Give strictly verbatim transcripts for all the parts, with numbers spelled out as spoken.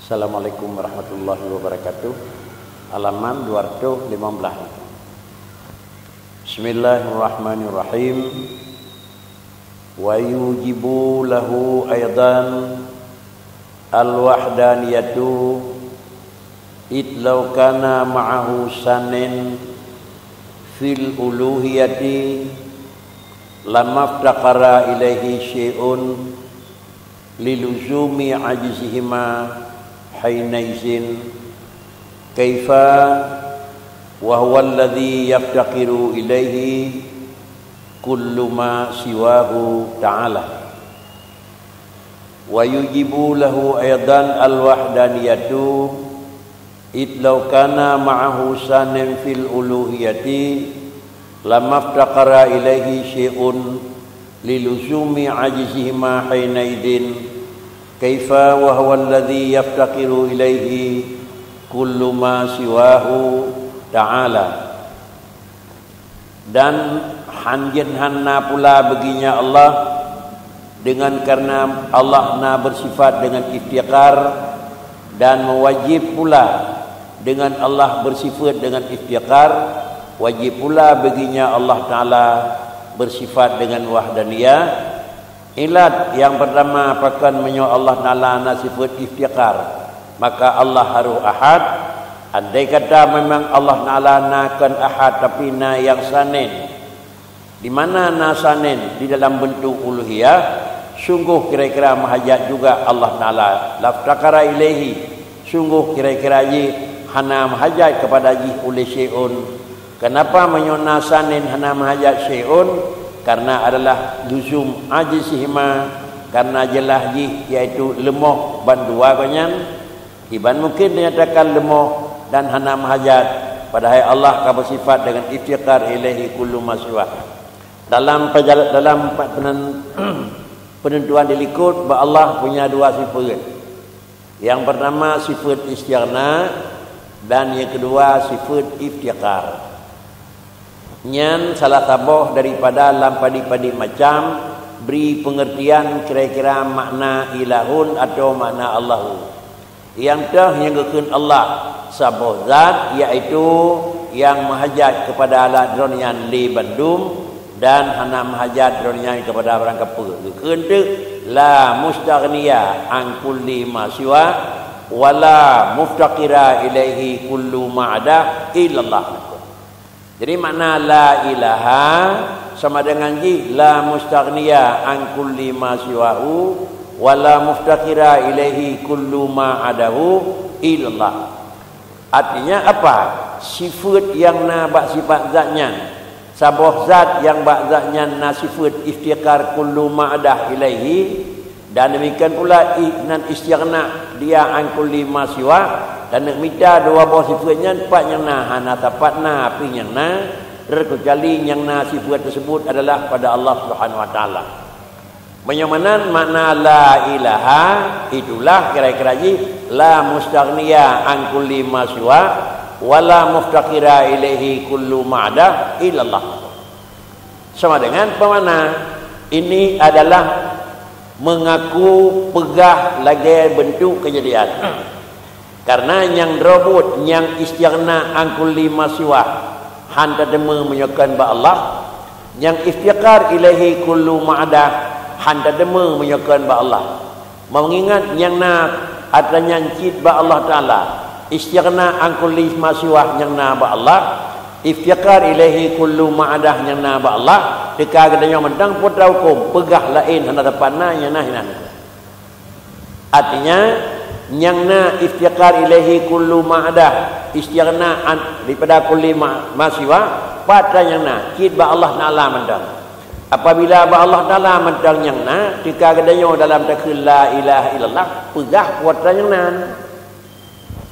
Assalamualaikum warahmatullahi wabarakatuh. Halaman dua ratus lima belas. Bismillahirrahmanirrahim. Wa yujibu lahu aidan al-wahdaniyatu, id law kana ma'ahu sanin fil uluhiyati lamaftaqara ilaihi syai'un liluzumi ajzihima hinaizin, kaifa wa huwa alladhi yaftaqiru ilaihi kullu ma siwahu ta'ala. Wa yujibu lahu aidan al-wahdaniyatu, id law kana ma'ahu sanin fil uluhiyati lamaftaqara ilaihi syai'un liluzumi ajzihima hinaizin, kaifa wa huwa alladhi yaftaqiru ilaihi kullu ma siwahu ta'ala. Dan hanjeuet hana pula beuginya Allah, dengan karena Allah na bersifat dengan iftiqar, dan mewajib pula dengan Allah bersifat dengan iftiqar, wajib pula beuginya Allah Ta'ala bersifat dengan wahdaniyah. Ilat nyang pertama pakon meunyoe Allah Ta'ala na sifat iftiqar, maka Allah harus ahad. Andai kata memang Allah Ta'ala na kon ahad tapi na nyang sanin, di mana na sanin di dalam bentuk uluhiyah, sungguh kira-kira meuhajat juga Allah Ta'ala, laftaqara ilaihi, sungguh kira-kira jih hana meuhajat kepada jih uleh syai'un. Kenapa meunyoe na sanin hana meuhajat syai'un? Karena adalah luzum ajzihima, karena jeulaih jih yaitu leumoh bandua gobnyan. Kiban mungkin dinyatakan leumoh dan hana meuhajat, padahai Allah ka beusifat dengan iftiqar ilaihi kullu ma siwa. Dalam pejal-, dalam pe-, penen-, penentuan di likot, bak Allah punya dua sifat. Nyang pertama sifat istighna dan nyang kedua sifat iftiqar. Nyan salah saboh daripada lam padit-padit macam bri pengertian kira-kira makna ilahun atau makna Allahu. Nyang teuh nyang geukheun Allah, saboh zat, yaitu nyang meuhajat kepada alat droe nyan lé bandum dan hana meuhajat droe nyan kepada barang kapeue. Geukheun teuk, la mustaghniya an kulli ma siwa, wa la muftaqira ilaihi kullu ma ada illallah. Jadi makna la ilaha sama dengan jih la mustaghniya an kulli ma siwahu wa la muftaqira ilaihi kullu ma adahu illallah. Artinya apa? Sifat nyang na bak sifat zat nyan. Saboh zat nyang bak zat nyan na sifat iftiqar kullu ma adah ilaihi, dan demikian pula i-, nan istighna dia an kulli ma siwa, dan neuk mita dua boh sifat nyan pat nyang na, hana sapat na, pih nyang na, terkecuali nyang na sifat tersebut adalah pada Allah Subhanahu wa Taala. Meunyoe meunan makna la ilaha, itulah kira-kira jih, la mustaghniya an kulli ma siwa, wa la muftaqira ilaihi kullu ma ada illallah. Sama dengan pemakna, ini adalah mengaku peugah lagée bentuk kejadian. Karena nyang droe buet nyang istighna an kulli ma siwa, han tateumé meunyoe kon bak Allah, nyang iftiqar ilaihi kullu ma ada, han tateumé meunyoe kon bak Allah. Meungingat nyang na atra nyan cit bak Allah Taala, istighna an kulli ma siwa nyang na bak Allah, iftiqar ilaihi kullu ma ada nyang na bak Allah, teuka geutanyoe mantong putra huköm, peugah laén hana sapat na, nyang na hinan. Artinya, nyang na iftiqar ilaihi kullu ma ada, istighna an, daripada kulli ma, ma siwa, pat nyang na, cit bak Allah Taala mantong. Apabila bak Allah Taala mantong nyang na, teuka geutanyoe dalam takheun la ilaha illallah, peugah peue atra nyang na.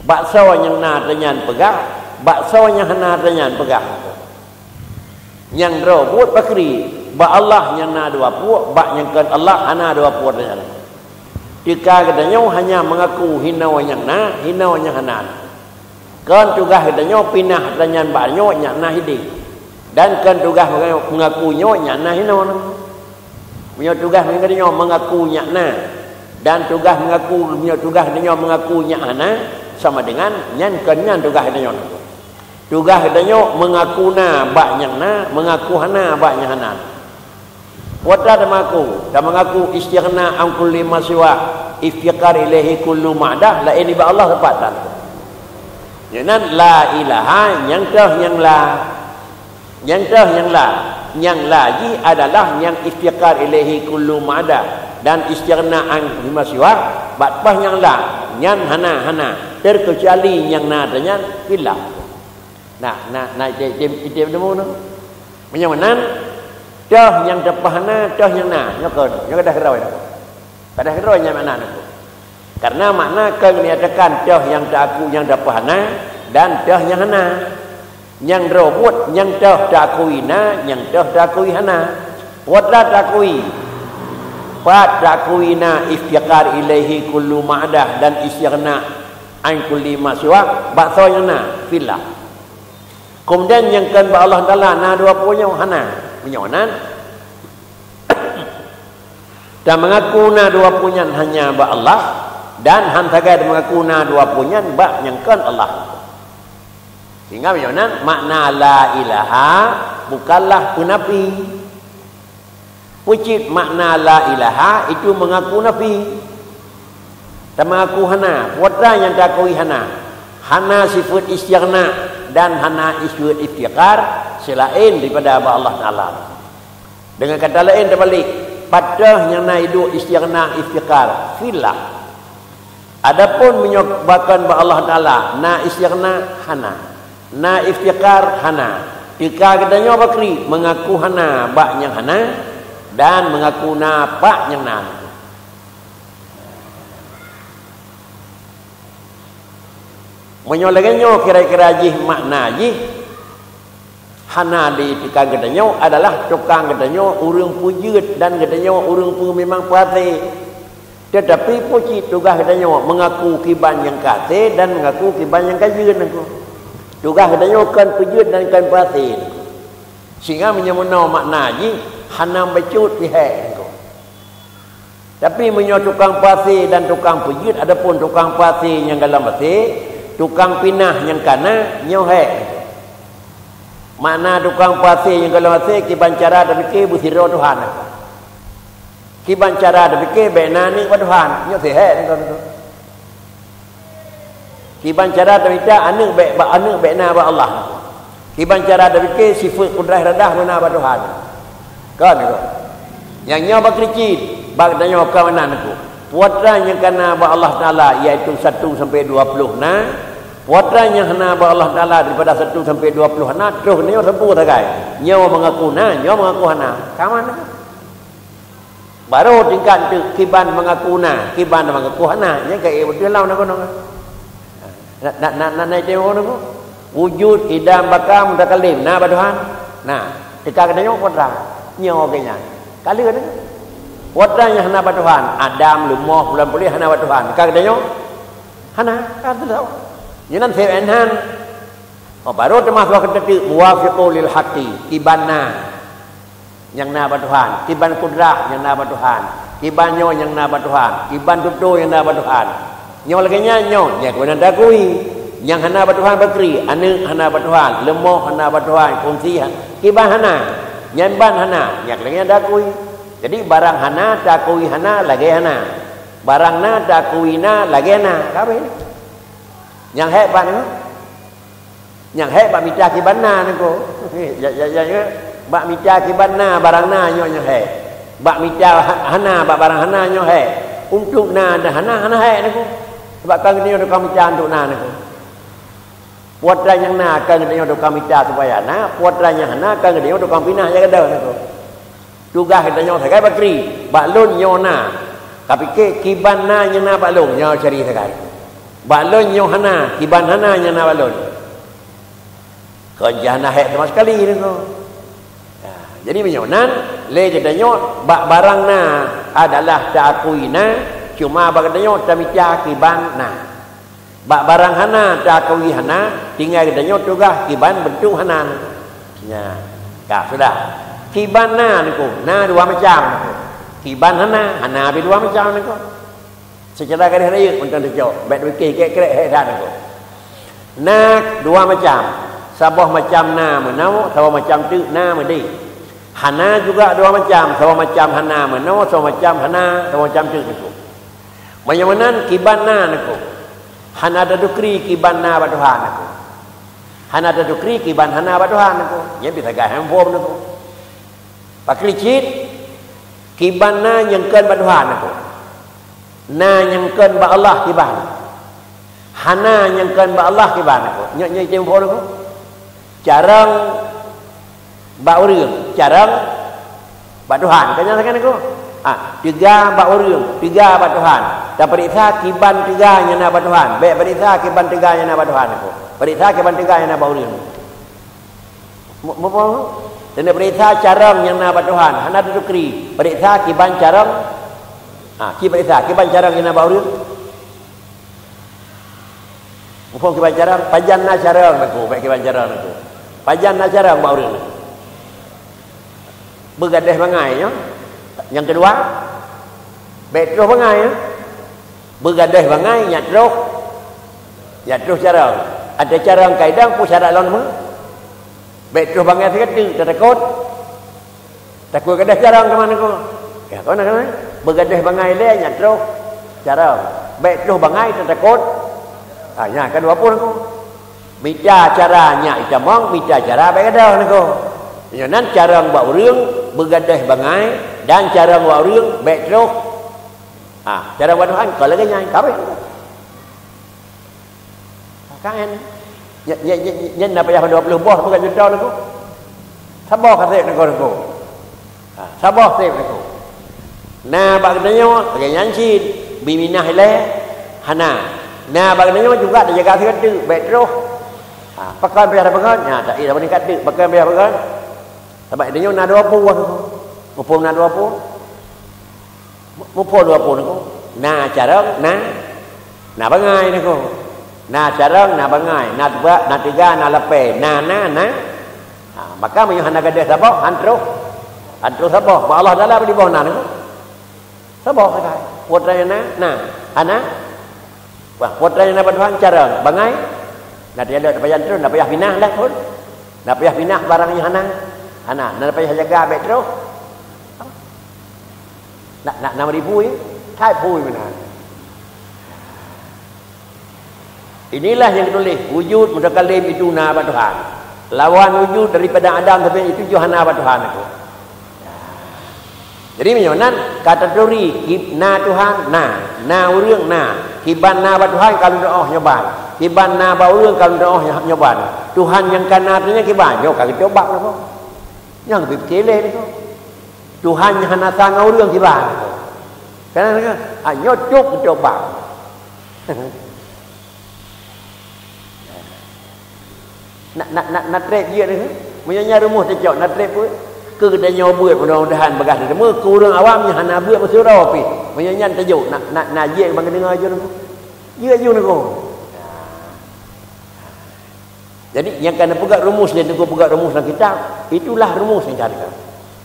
Bak soe nyang na atra nyan peugah, bak soe nyang hana atra nyan peugah. Nyang droe buet pakri, bak Allah nyang na dua puek, bak nyang kon Allah hana dua puek atra nyan. Teuka geutanyoe hanya mengaku hinoe nyang na, hinoe nyang hana. Kon tugaih geutanyoe pinah atra nyan bak nyoe nyang na hideh. Dan kon tugaih mengaku nyoe nyang na hinoe. Meunyoe tugaih geutanyoe mengaku nyang na, Dan tugaih meungaku, meunyoe tugaih geutanyoe meungaku nyan hana, sama dengan nyan kon nyan tugaih geutanyoe. Tugaih geutanyoe meungaku na bak nyang na, meungaku hana bak nyang hana. Watèe tameungaku, tameungaku istighna an kulli ma siwa, iftiqar ilaihi kullu ma'dah, laén nibak Allah teupatan. Nyan la ilaha, nyang teuh nyang la. Nyang teuh nyang la, nyang la jih adalah nyang iftiqar ilaihi kullu ma'dah dan istighna an bima siwa, bak paih nyang la, nyan hana, hana, terkecuali nyang na teuh nyan fillah. Nah, nah, nah, ite, ite, ite nemu tu. Meunyoe meunan, teuh nyang teupah na, teuh nyang na, nyoe kon, nyoe gadah keudroe. Padahai keudroe nyan makna neuku. Karena makna keu menyatakan teuh nyang teuaku nyang teupah na dan teuh nyang hana. Nyang droe buet nyang teuh teuakui na, nyang teuh teuakui hana. Watèe teuakui, pat teuakui na iftiqar ilaihi kullu ma'dah dan istighna an kulli ma siwa, bak soe nyang na, fillah. Kemudian nyang kon bak Allah Taala na dua peue nyoe hana. Meunyoe nan, dan meungaku na dua peue nyan hanya bak Allah, dan han sagai meungaku na dua peue nyan bak nyang kon Allah. Sehingga meunyoe nan makna la ilaha bukanlah peunafi. Peue cit makna la ilaha itu meungaku nafi. Tameungaku hana, peue atra nyang takui hana. Hana sifeuet istighna dan hana sifeuet iftiqar selain daripada bak Allah Taala. Dengan kata laén teubalik, pat teuh nyang na iduek istighna iftiqar, fillah. Adapun meunyoe bak kon bak Allah Taala, na istighna hana, na iftiqar hana. Teuka geutanyoe bakri meungaku hana bak nyang hana dan meungaku na bak nyang na. Meunyoe lagée nyoe kira-kira jih makna jih, hana di teuka geutanyoe adalah tukang geutanyoe ureuëng peujeuet dan geutanyoe ureuëng peue memang peuhase. Teutapi peue cit tugaih geutanyoe meungaku kiban nyang ka hase dan meungaku kiban nyang ka jeuet nangku. Tugaih geutanyoe kon peujeuet dan kon peuhase nangku. Sehingga meunyoe meunoe makna jih hana bacut pihek nangku. Tapi meunyoe tukang peuhase dan tukang peujeuet, adapun tukang peuhase nyang gohlom hase, tukang pinah nyang ka na, nyoe hék. Makna tukang peuhase nyang gohlom hase kiban cara tapike beusidroe Tuhan. Kiban cara tapike bék na aneuëk bak Tuhan, nyoe si hék nangku. Kiban cara tamita aneuëk bék bak aneuëk bék na bak Allah. Kiban cara tapike sifeuet kudrah iradah meunan bak Tuhan. Kon nangku. Nyang nyoe bak keureucin, bak geutanyoe ka meunan nangku. Peue atra nyang ka na bak Allah Taala, yaitu satu sampai dua puluh na. Peue atra nyang hana bak Allah Taala daripada satu sampai dua puluh na, troh nyoe sapeue sagai. Nyoe meungaku na, nyoe meungaku hana. Ka meunan nangku. Barô tingkat teuk kiban meungaku na, kiban meungaku hana, nyan ka ék beutôi lam na gunong. Na, na, na, na, na itém ngon nangku. Wujud, idam, baka, mutakallim, na bak Tuhan? Na. Teuka geutanyoe peue atra? Nyoe geuh nyan. Ka lheueh nangku. Peue atra nyang hana bak Tuhan? Adam, leumoh, bulan puléh hana bak Tuhan. Teuka geutanyoe? Hana. Ka teuh. Nyoe nan seb enhan. Oh, barô teuma soe keuteuk muwafiqu lil haqqi, kiban na. Nyang na bak Tuhan, kiban kudrah nyang na bak Tuhan, kiban nyoe nyang na bak Tuhan, kiban tutoe nyang na bak Tuhan. Nyoe lagée nyan nyoe, nyang keunan takui. Nyang hana bak Tuhan bakri, aneuëk hana bak Tuhan, leumoh hana bak Tuhan, kungsi ha-, kiban hana, nyan ban hana, nyang lagée nyan takui. Jadi barang hana, takui hana, lagée hana. Barang na, takui na, lagée na. Ka habéh. Nyang hék ban nyoe. Nyang hék bak mita kiban na nangku. Ya, ya, ya, ya. Bak mita kiban na barang na nyoe nyang hék. Bak mita ha-, hana bak barang hana nyoe hék. Untuk na dan hana, hana hék nangku. Sebab ka geutanyoe tukang mita untuk na nangku. Peue atra nyang na ka geutanyoe tukang mita supaya na, peue atra nyang hana ka geutanyoe tukang pinah nyang gadôh nangku. Tugaih geutanyoe sagai bakri, bak lôn nyoe na. Kapike kiban na nyang na bak lôn, nyoe cari sagai. Bak lôn nyoe hana, kiban hana nyang na bak lôn. Kon jih hana hék sama sekali nangku. Ya, jadi meunyoe nan, lé geutanyoe bak barang na adalah taakui na, cuma bak geutanyoe tamita kiban na. Bak barang hana takui hana, tinggai geutanyoe tugaih kiban beuntuk hana. Nya, ka sudah. Kiban na nangku, na dua macam nangku. Kiban hana, hana pih dua macam nangku. Seucara garéh rayeuk mantong teucok, bèk teupiké krek-krek hek that nangko. Na dua macam. Saboh macam na meunoe, saboh macam teuk na meudeh. Hana juga dua macam, saboh macam hana meunoe, saboh macam hana, saboh macam teuk nangko. Meunyoe meunan kiban na nangko. Hana tatukri kiban na bak Tuhan nangko. Hana tatukri kiban hana bak Tuhan nangko. Nyan bisa gah handphone nangko. Pakri cit, kiban na nyang kheun bak Tuhan nangko. Na nyang kheun bak Allah kiban. Hana nyang kheun bak Allah kiban nangko. Nyoe, nyoe item phon nangko. Carông bak ureueng, carông bak Tuhan. Kan nyan sagai nangko. Ha, teuga bak ureueng, teuga bak Tuhan. Tapeuriksa kiban teuga nyang na bak Tuhan. Bèk peuriksa kiban teuga nyang na bak Tuhan nangko. Peuriksa kiban teuga nyang na bak ureueng. Mu-, mu-, mu-, dan peuriksa carông nyang na bak Tuhan, hana tatukri. Peuriksa kiban carông. Ha, ci peuriksa kiban carông nyang na bak ureueng. Muphom kiban carông, pajan na carông nangko, bèk kiban carông nangko. Pajan na carông bak ureueng. Beugadéh bangai nyoe. Nyang keudua, bèk troh bangai nyoe. Beugadéh bangai nyak troh. Nyak troh carông. Ada carông kaidang pun syarat lom. Bèk troh bangai sigoe teuk, tatakot. Takot gadéh carông teuma nangko. Ya, kon na, kon na. Beugadéh bangai lé nyak troh carông. Bèk troh bangai tatakot. Ha, nyan ka dua ploh nangko. Mita cara nyak itamong, mita cara bèk gadôh nangko. Nyoe nan carông bak ureueng, beugadéh bangai, dan carông bak ureueng, bèk troh. Ha, carông bak Tuhan, kon lagèe nyan, ka habéh. Kan? Nyan, nyan, nyan, nyan na payah dua ploh boh bukan juta nangko. Saboh ka sép nangko, nangko. Ha, saboh sép nangko. Na bak geutanyoe lagèe nyan cit, biminah ilèe hana. Na bak geutanyoe juga tajaga sigoe teuk, bèk troh. Ha, pakon payah tapeugöt, nya tak iya meningkat teuk, pakon payah peugöt. Sabab geutanyoe na dua ploh nangko. Muphom na dua ploh. Muphom dua ploh nangko. Na carông, na, na bangai nangko. Na carông, na bangai, na teuga, na teuga, na lapèe, na, na, na. Ha, maka meunyoe hana gadéh saboh, han troh. Han troh saboh. Bak Allah Taala bak diboh na nangko. Saboh sagai. Putra nyang na, na. Hana. Wah, putra nyang na bak Tuhan carông, bangai. Na teuga, na payah troh, na payah pinah lah pun. Na payah pinah barang nyang hana. Hana, na payah jaga bèk troh. Nak, nak enam ribu ya? That phui meunan. Inilah yang ditulis, wujud mutakallim itu na bak Tuhan. Lawan wujud daripada Adam sampai itu juga hana bak Tuhan aku. Jadi meunyoe nan kata teori, ki-, na Tuhan, na, na ureueng, na, kiban na bak Tuhan kalau doa nyoban, kiban na bak ureueng kalau doa nyoban. Tuhan nyang ka na tu nyan kiban, nyoe ka geutobat nyoe. Nyang beupiké lé nyoe. Tuhan nyang hana sa ngon ureueng kiban. Kan, kan? Ah, nyoe cok geutobat. Nak, nak, nak, nak trép jeuet, eh? Meunyoe nyan rumoh teucok, nak trép pun. Keu geutanyoe buet, mudah-mudahan bagah teuteumé, keu ureueng awam nyang hana buet meusyedara pih. Meunyoe nyan teujuk, nak, nak, nak jeuet bang geudeungoe jeuet rumoh. Jeuet jeuet rumoh. Jadi, nyang ka neupeugah rumus, nyang Teungku peugah rumus lam kitab, itulah rumus nyang ka teuka.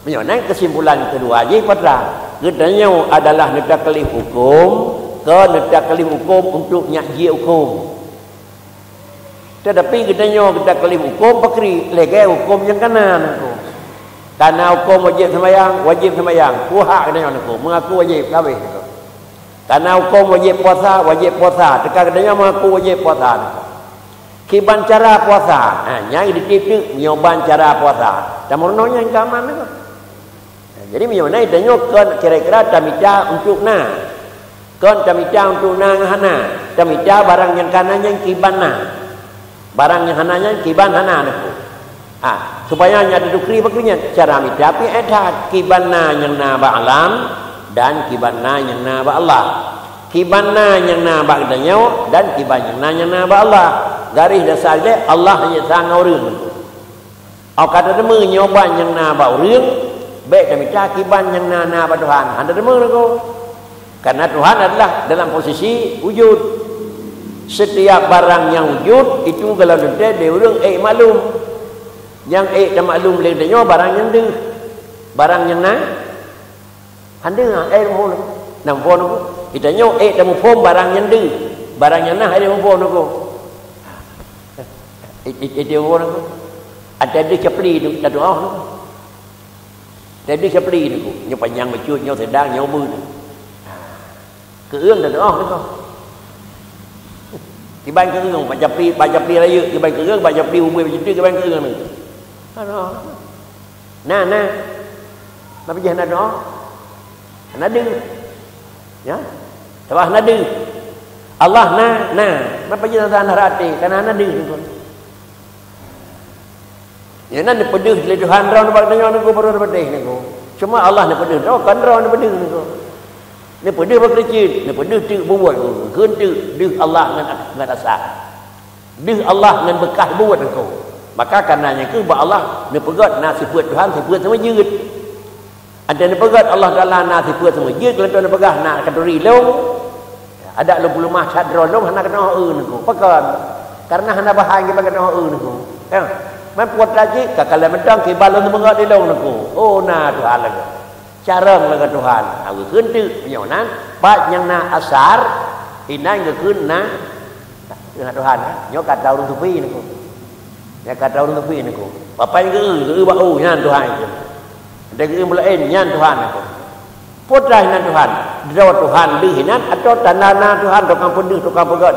Meunyoe nyan keusimpulan keudua jih, patra, geutanyoe adalah neutaklif huköm, keu neutaklif huköm untuk nyak jeuet huköm. Teutapi geutanyoe geutaklif huköm pakri lagèe huköm nyang kana nangko. Kana huköm wajéb seumayang, wajéb seumayang. Peue hak geutanyoe nangko, meungaku wajéb, ka habéh nangko. Kana huköm wajéb puasa, wajéb puasa. Teuka geutanyoe meungaku wajéb puasa nangko. Kiban cara puasa. Ha, nyan ditiep teuk nyoe ban cara puasa. Tameurunoe nyan ka aman nangko. Jadi, meunyoe na tanyoe kon kira-kira tamita untuk na. Kon tamita untuk na ngon hana. Tamita barang nyang kana nyan kiban na. Barang nyang hana nyan kiban hana na. Ha, supaya nyan teudukri bak nyan. Cara mita pih that. Kiban na nyang na bak alam dan kiban na nyang na bak Allah. Kiban na nyang na bak tanyoe dan kiban nyang na nyang na bak Allah. Garéh dasar jih, Allah hana sa ngon ureueng. Au ka tateumé nyoe ban nyang na bak ureueng, bèk tamita kiban nyang na, na bak Tuhan. Hana tateumé nangko. Karena Tuhan adalah dalam posisi wujud. Setiap barang nyang wujud itu golom teuntèe lé ureueng ék maklum. Nyang ék tamaklum lé tanyoe barang nyang deuh. Barang nyang na, hana, eh, rumoh nangko. Nam phon nangko. Geutanyoe ék tamuphom barang nyang deuh, barang nyang na hai tamuphom niko. Ék, ék, ék tamuphom niko. Ada deuh capli tu, tadoa niko. Ada deuh capli niko. Nyoe panyang bacut, nyoe seudang, nyoe beu. Keueung tadoa niko. Kiban keueung, bak capli, bak capli rayeuk, kiban keueung, bak capli ubé bacut, kiban keueung niko. Aduh. Na, na. Mapa jih hana doa? Hana deuh. Ya. Sabab hana deuh. Allah na, na. Mapa jih hana, hana rate? Karena hana deuh niko. Ya, na neupeudeuh lé Tuhan droe nibak tanyoe niko baru neupeudeuh niko. Cuma Allah neupeudeuh droe, kon droe neupeudeuh niko. Neupeudeuh bak keureujeuen, neupeudeuh teuk bubuet, kheun teuk deuh Allah ngon, ngon asar. Deuh Allah ngon beukah buet niko. Maka karena nyan keuh bak Allah neupeugét na sifeuet Tuhan, sifeuet seumeujeuet. Ada neupeugét Allah Taala na sifeuet seumeujeuet, leuntong neupeugah na katuri lôn. Ada lôn peuleumah that droe lôn hana keunoe eu niko. Pakon? Karena hana bahan kiban keunoe eu niko. Ya. Man putra jih ka kalon mantong kiban lôn seumeungét di lôn niko. Oh, na Tuhan lagée. Carông lagée Tuhan. Ha, geukheun teuk meunyoe nan, pat nyang na asar, inan geukheun na, na Tuhan, eh. Nyoe kata ureuëng sufi niko. Nyoe kata ureuëng sufi niko. Bapak geu, geu bak u, nyan Tuhan itu. Ada geu laén, nyan Tuhan niko. Peue teuma nan Tuhan? Droe Tuhan deuh inan atau tanda na Tuhan tukang peudeuh, tukang peugét?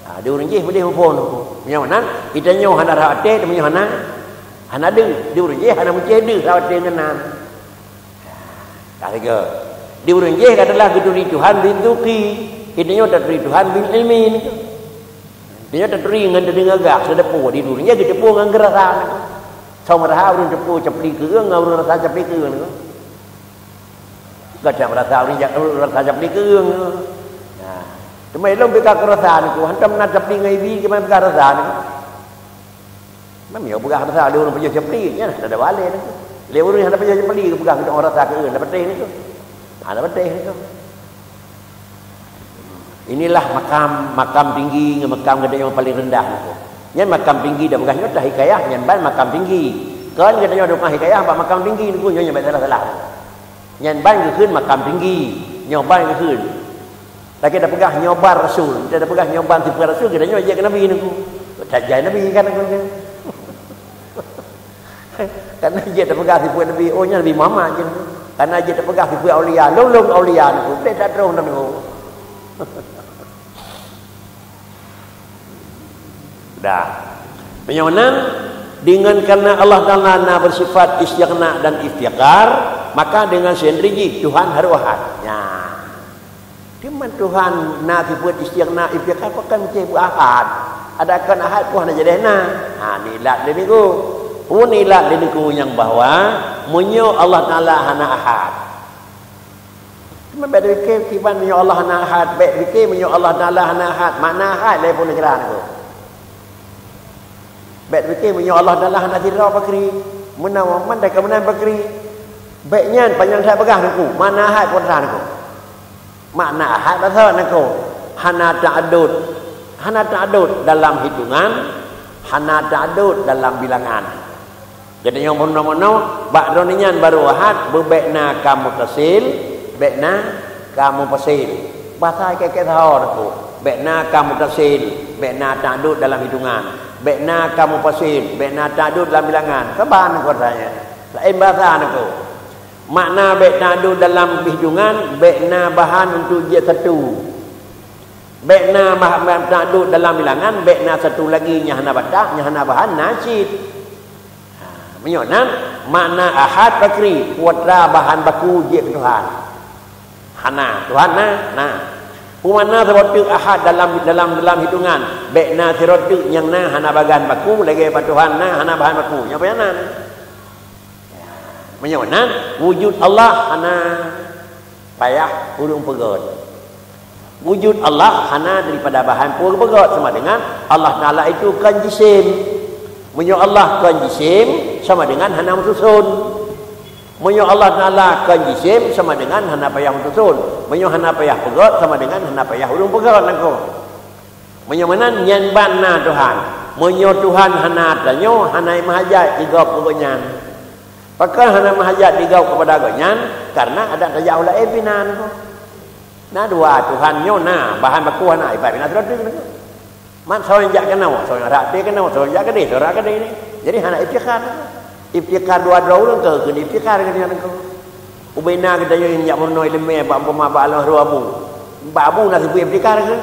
Ha, di ureuëng jih peudeuh muphom niko. Meunyoe nan, geutanyoe hana rhot até, meunyoe hana, hana deuh. Di ureuëng jih hana meucéh deuh rhot até ngon nan. Ka lagée. Di ureuëng jih adalah geuturi Tuhan bin dzuqi. Geutanyoe taturi Tuhan bin ilmi niko. Geutanyoe taturi ngon teudeungoe gah, seudeupue di ureuëng jih geuteupeue ngon geurasa niko. Sama rasa ureuëng teupeue capli keueung ngon ureuëng rasa capli keueung niko. Gata meurasa ureuëng jak, ureuëng rasa capli keueung niko. Nah, teuma ilôn bika keurasa niko, hantom na capli ngon ibi, kiban bika rasa niko. Meunyoe peugah rasa lé ureuëng pajoh capli, nyan ada balée niko. Lé ureuëng hana pajoh capli, peugah keu rasa keu na patéh niko. Hana patéh niko. Inilah makam, makam tinggi ngon makam geutanyoe paling rendah niko. Nyan makam tinggi dak peugah nyoe tah hikayah, nyan ban makam tinggi. Kon geutanyoe dukah hikayah bak makam tinggi niko, nyoe nyang salah-salah. Nyan ban geukheun makam tinggi, nyoe ban geukheun. Lagée tapeugah nyoe ban rasul, tapeugah nyoe ban sifeuet rasul, geutanyoe jeuet keu nabi niko. Tajai nabi kan niko. Karena jeuet tapeugah sifeuet nabi, oh nyan Nabi Muhammad jeuet niko. Karena jeuet tapeugah sifeuet aulia, lôn-lôn aulia niko. Beda that droe niko. Dah. Meunyoe nan, dengan karena Allah Taala na bersifat istighna dan iftiqar, maka dengan sendiri jih Tuhan harôh ahad. Nya. Teuma Tuhan na sifeuet istighna, iftiqar, pakon cit ahad? Ada kon ahad pun hana jadi na. Ha, nilai lé niko. Pun nilai lé niko nyang bahwa meunyoe Allah Taala hana ahad, Teuma bék pike kiban meunyoe Allah hana ahad, bék pike meunyoe Allah Taala hana ahad, makna ahad lé pun neugara niko. Bék pike meunyoe Allah Taala hana sidroe pakri, meunan mandai ka meunan pakri. Bék nyan panyang that peugah niko, makna ahad pun that niko. Makna ahad bahasa niko, hana ta'adud, hana ta'adud dalam hitungan, hana ta'adud dalam bilangan. Jadi nyang meunoe-meunoe, bak droeneuh nyan barô ahad, beubék na ka mutasil, bék na ka munfasil. Bahasa keu-keu saho teuh, bék na ka mutasil, bék na ta'adud dalam hitungan, bék na ka munfasil, bék na ta'adud dalam bilangan. Saban keu saya. Laén bahasa niko. Makna bék ta'adud dalam hitungan, bék na bahan untuk jeuet satu. Bék na bah-, bah-, ta'adud dalam bilangan, bék na satu lagi nyang hana batak, nyang hana bahan, na cit. Ha, meunyoe nan, makna ahad pakri, peue teuma bahan baku jeuet keu Tuhan. Hana, Tuhan na, na. Peue makna sidroe teuk ahad dalam, dalam, dalam hitungan, bék na sidroe teuk nyang na hana bahan baku, lagée bak Tuhan na hana bahan baku. Nyan peue nyang na? Meunyoe nan, wujud Allah hana payah ureuëng peugét. Wujud Allah hana daripada bahan peue geupeugét, sama dengan Allah Taala itu kon jisim. Meunyoe Allah kon jisim, sama dengan hana meususon. Meunyoe Allah Taala kon jisim, sama dengan hana payah meususon. Meunyoe hana payah peugét, sama dengan hana payah ureuëng peugét langsông. Meunyoe meunan, nyan ban na Tuhan. Meunyoe Tuhan hana tanyoe, hana meuhajat keu gob keu gobnyan. Pakon hana meuhajat keu gob keupada gobnyan? Karena adak tajak u laén pih na niko. Na dua Tuhan nyoe na, bahan baku hana, ibarat na sidroe teuk. Man soe jak keunoe, soe rate keunoe, soe jak keudeh, soe rate keudeh ni. Jadi hana iftikhar. Iftikhar dua droe ureueng keu keu iftikhar keu nyan keu. Ubena geutanyoe nyang jak meurunoe ileumèe bak umpama bak Allah roh abu. Bak abu na sifeuet iftikhar keu.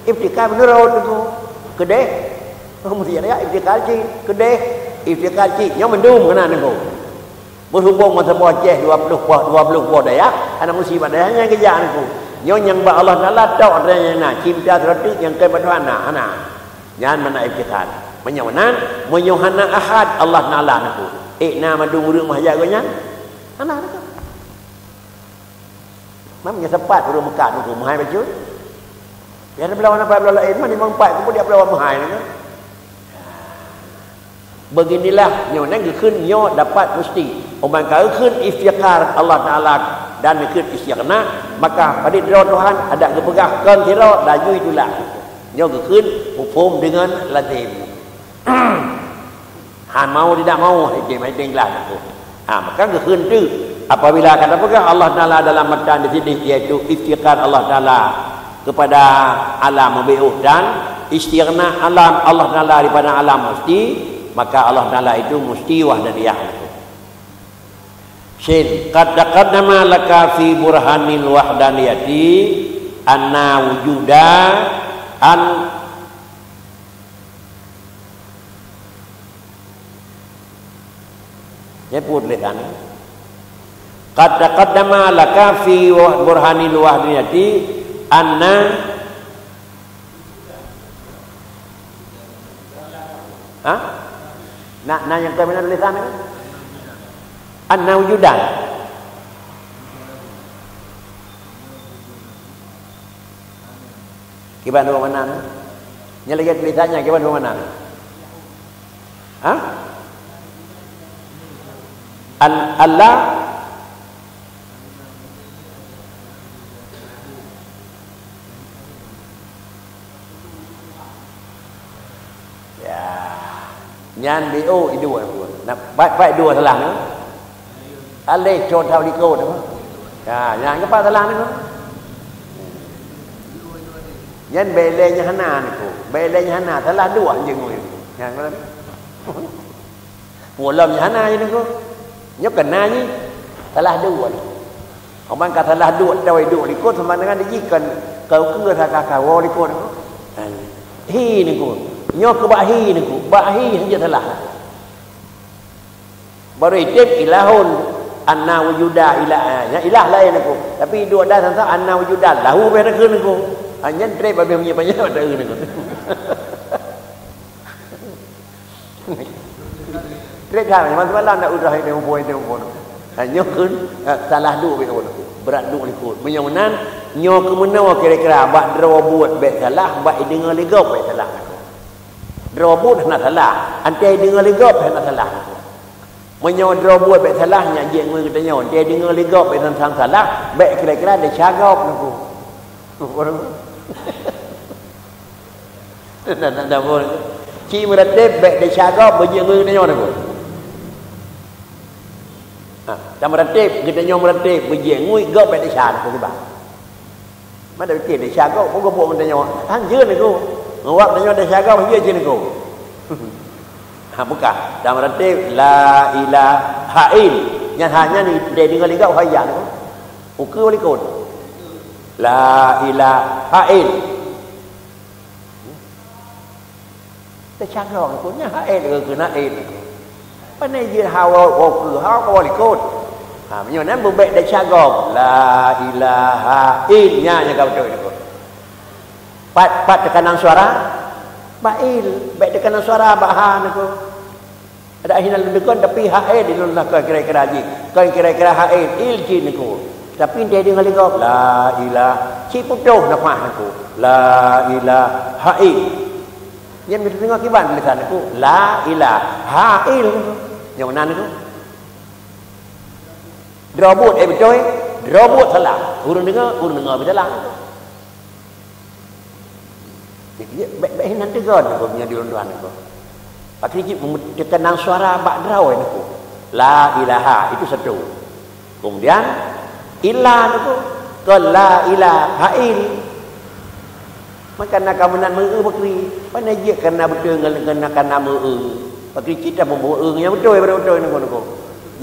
Iftikhar meunurot keu. Keudeh. Oh, mesti ada ya iftikhar cit. Keudeh. Iftikhar cit. Nyoe mendum keunan keu. Berhubung masa boh Aceh dua puluh boh, dua puluh boh dayah, hana musibah dayah nyang keujak nangku. Nyoe nyang bak Allah Taala tok nyang na, cinta seurateuk nyang keu bak Tuhan na, hana. Nyan mana iftihar. Meunyoe nan, meunyoe hana ahad Allah Taala nangku. Eh, na mandum ureueng meuhajat geuh nyan? Hana nangku. Mam nyang sepat ureueng Mekah nangku meuhai bacut. Ya, ada belawan apa belawan lain, mana memang empat, kemudian belawan meuhai nangku. Beginilah nyoe nyan geukheun nyoe dapat musti. Umat ka geukheun iftikhar Allah Taala dan geukheun istighna, maka padit droe Tuhan adak geupeugah kon sidroe laju itulak. Nyoe geukheun muphom deungon lazim. Han mau tidak mau, hikmah tinggal. Ha, maka geukheun tu apabila ka tapeugah Allah Taala dalam matan di sini, iaitu iftikhar Allah Taala kepada alam meubiôh dan istighna alam Allah Taala daripada alam musti, maka Allah Taala itu musti wahdaniyah. Sin, qad taqaddama laka fi burhanil wahdaniyati anna wujuda an Nyan peue tulisan? Qad taqaddama laka fi burhanil wahdaniyati anna, ha? Na, na nyang keubinan tulisan ni? Anna wujudan. Kiban dua mana? Nyan lagèe tulisan nyan kiban dua mana? Ha? Al-, Allah. Ya. Nyan B O idua pun. Nah, baik-baik dua salah ni. Aleh con thau likot tu. Ya, nyan ke salah ni? Nyan bèk lé nyan hana ni ko. Bèk lé nyan hana, salah dua je ngui. Nyan kan. Pulang nyan hana je ni ko. Nyoe kena ni. Salah dua ni. Oman ka salah dua, dua, dua likot sama dengan dijih kan kau ke saka kawo likot. Hi ni ko. Nyoe ke bak hi ni ko. Bak hi saja salah. Baru item ilahun anna wujuda ilah. Eh, nya ilah lain aku. Tapi dua dah sasa anna wujuda lahu beh nak aku. Hanya trep habis punya banyak tak aku. Trep dah, masa malam nak udah ini umpoe ini umpoe. Hanya kun, eh, salah dua beh aku. Berat dua likot. Meunyoe meunan, nyoe keu meunoe kira-kira bak droe buet bek salah, bak ideungoe ligop bek salah. Droe buet hana salah, antai deungoe ligop hana salah. Meunyoe droe buet bek salah nyan jeuet ngui geutanyoe, antai deungoe ligop bek sang salah, bek kira-kira desya gob nangku. Nah, nah, nah, boh. Ci meuratéb bek desya gob beujeuet ngui geutanyoe nangku. Ha, ta meuratéb, geutanyoe meuratéb beujeuet ngui gob bek desya nangku kiban. Mada pikir desya gob, peue geupok ngon tanyoe? Han jeuet niko. Ngon wak tanyoe desya gob, han jeuet jeuet niko. Ha, buka. Dan berarti la ilaha il. Nyan ha nyan ni, dia dengar ligau ha ya niko. Ukeue likot. La ilaha il. Teucagong ku nyan haid ke keunan haid. Pane jih hawa woku hawa likot. Ha, meunyoe nan beubek teucagong. La ilaha illa nya ka beutôi likot. Pat, pat teukanang suara? Ba il. Bek teukanang suara ba ha niko. Ada hinan leudeukon tapi haid di lôn lah kon kira-kira jih. Kon kira-kira haid, il jih niko. Tapi dia dengar ligop. La ilaha. Cik putoh nafah niko. La ilaha il. Nyan meudeungoe kiban tulisan niko, la ilaha il. Nyang meunan niko. Droe buet, eh, beutôi. Droe buet salah. Ureueng deungoe, ureueng deungoe beusalah. Jadi, bèk, bèk hinan teugon niko meunyoe di ureueng tuan niko. Pakri cit teukeunang suara bak droe niko. La ilaha, itu satu. Kemudian, illa niko. Kon la ilaha il. Maka na ka meunan meu-eu bakri. Pane jeuet kana beutôi ngon, ngon na kana meu-eu. Bakri cit dah meu-eu nyang beutôi, baru beutôi nunggu-nunggu.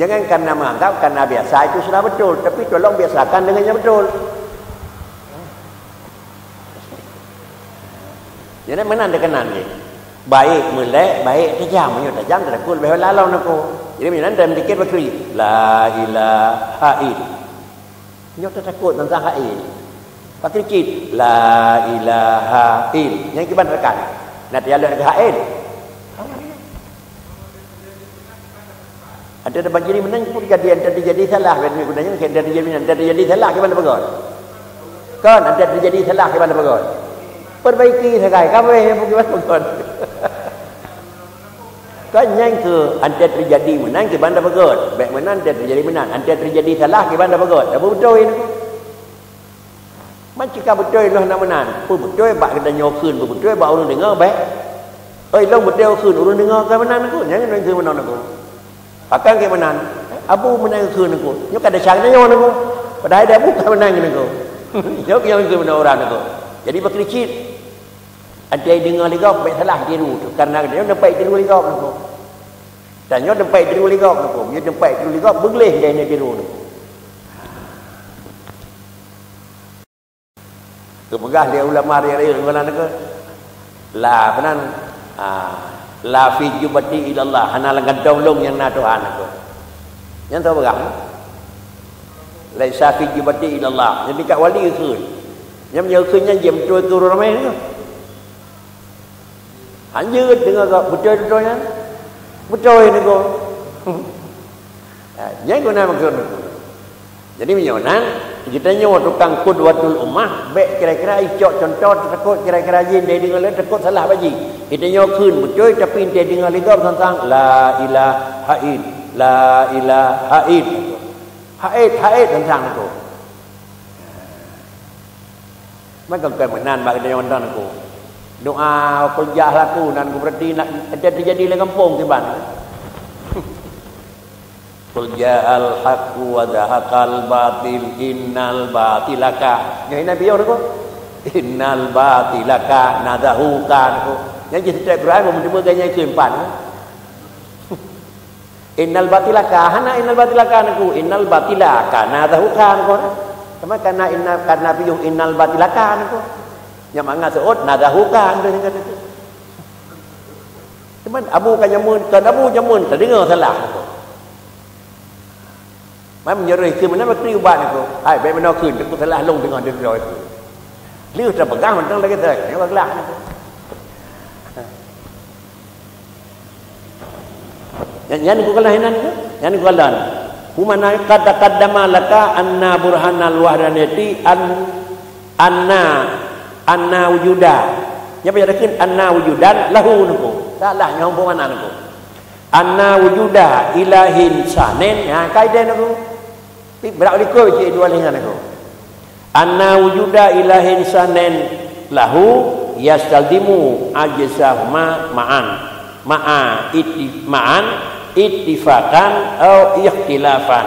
Jangan kana menganggap kana biasa itu sudah betul, tapi tolong biasakan dengan yang betul. Jadi meunan dikenan jih. Baik meulek, baik tajam. Meunyoe tajam, teutakot leubeh lalong nunggu. Jadi meunan dalam zikir bakri. La ilaha il. Nyoe teutakot teuntang ha'il. Pakri cit, la ilaha il. Nyang kiban rakan. Nah, tialek ke ha'il. Ada teujadi meunan pun jadi, ada teujadi salah, kan guna nyang ada teujadi meunan, ada teujadi salah kiban peugah. Kan ada teujadi salah kiban peugah. Perbaiki sagai, kabeh nyang kiban peugah. Kan nyang keu antai teujadi meunan kiban dah peugöt. Bèk meunan antai teujadi meunan. Antai teujadi salah kiban dah peugöt. Dah beutôi niko. Man cit ka beutôi lôn na meunan. Peubeutôi bak geutanyoe kheun, peubeutôi bak ureueng deungö bèk. Oi, lôn beutôi kheun, ureueng deungö ka meunan niko. Nyang ngon kheun meunan niko. Pakon keu meunan. Abu meunan kheun niko. Nyoe ka desya geutanyoe niko. Padahai dah bukan meunan niko. Nyoe nyang kheun meunan ureueng niko. Jadi bakri cit. Antai deungö lé gob, bèk salah tiru tu. Karena nyoe teumpat tiru lé gob niko. Dan nyoe teumpat tiru lé gob niko. Nyoe teumpat tiru lé gob, beugleh antai tiru niko. Geupeugah lé ulama riek-riek ngon niko. La, apa nan? Ah, la fi jubati illallah, hana lam kantong lôn nyang na Tuhan niko. Nyan soe peugah? Laisa fi jubati illallah. Jadi kat wali kheun. Nyang meunyoe kheun nyan jeuet beutôi keu ureueng ramé niko. Hanjeuet deungö gob beutôi-beutôi nyan. Beutôi niko. Ha, nyan guna maksud niko. Jadi meunyoe nan, geutanyoe tukang qudwatul ummah, bèk kira-kira icok contoh teutakot kira-kira jih antai deungö lé takot salah bak jih. Geutanyoe kheun beutôi tapi antai deungö lé gob sang-sang la ilaha il, la ilaha il. Ha'id, ha'id sang-sang niko. Maka kon meunan bak geutanyoe ngon niko. Doa qul jaa laku nan geupeurati nak teujadi lam gampông kiban. Qul ja'al haqqu wa zahaqal batil innal batila ka. Nyoe Nabi nyoe niko. Innal batila kana zahuqa niko. Nyang jih setiap Quran meunteumé gaya keu empat. Innal batila ka, hana innal batila ka niko. Innal batila kana zahuqa niko. Sama kana inna, kana piôh innal batila ka niko. Nyang mangat seuôt na zahuqa niko. Cuman Abu ka jameun, kon Abu jameun, tadeungö salah niko. Man meunyoe kheun meunan bakri ubat niko. Hai, bèk meunoe kheun, takot salah lôn deungö droe kheun. Lheueh tapeugah mantong lagèe tu, nyoe geulaih niko. Nyan, nyan ku kalah inan, nyan ku kalah. Humana qad taqaddama laka anna burhanal wahdaniyati an, anna, anna wujuda. Nyan payah dakheun anna wujudan lahu niko. Salah nyoe peue makna niko. Anna wujuda ilahin sanen. Ha, kaidah niko. Tapi berak likot cit dua lheuh nyan aku. Anna wujuda ilahin sanen lahu yastalzimu ajzahuma ma'an. Ma'a itti-, ma'an ittifaqan au ikhtilafan.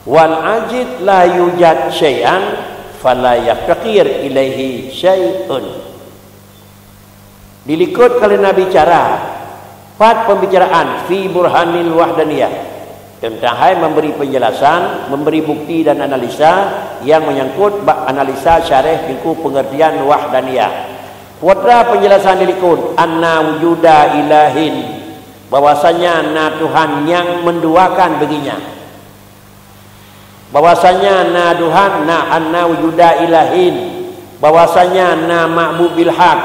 Wal ajz la yujad syai'an fala yaftaqir ilaihi syai'un. Dilikot kali Nabi cara, pat pembicaraan fi burhanil wahdaniyah, tentang hai memberi penjelasan, memberi bukti dan analisa yang menyangkut bak analisa syarah buku pengertian wahdaniyah. Putra penjelasan dilikot, anna wujuda ilahin, bahwasanya na Tuhan yang menduakan beginya. Bahwasanya na Tuhan, na anna wujuda ilahin, bahwasanya na ma'bud bil haq,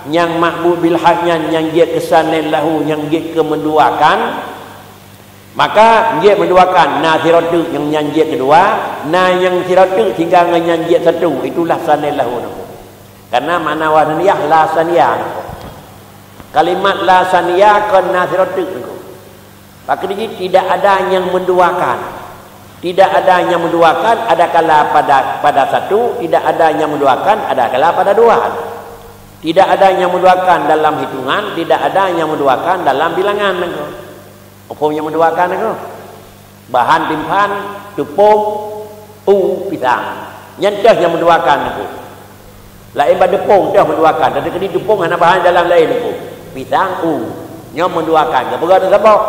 nyang ma'bud bil haq nyan nyang jeuet keusanen lahu, nyang jeuet keu meuduakan, maka jeuet meuduakan, na sidroe teuk nyang nyan jeuet keudua, na nyang sidroe teuk tinggai ngon nyan jeuet satu, itulah sanen lahu niko. Karena makna wahdaniyah la saniya niko. Kalimat la saniya kon na sidroe teuk niko. Pakri jih tidak ada nyang menduakan. Tidak ada nyang menduakan adakala pada, pada satu, tidak ada nyang menduakan adakala pada dua. Tidak ada nyang menduakan dalam hitungan, tidak ada nyang menduakan dalam bilangan niko. Apa nyang menduakan niko? Bahan timphan, teupông, u, pisang. Nyan toh nyang meuduakan Teungku. Laén bak teupông toh meuduakan, tapi keudéh teupông hana bahan dalam laén Teungku. Pisang, u, nyoe meuduakan, geupeugah saboh.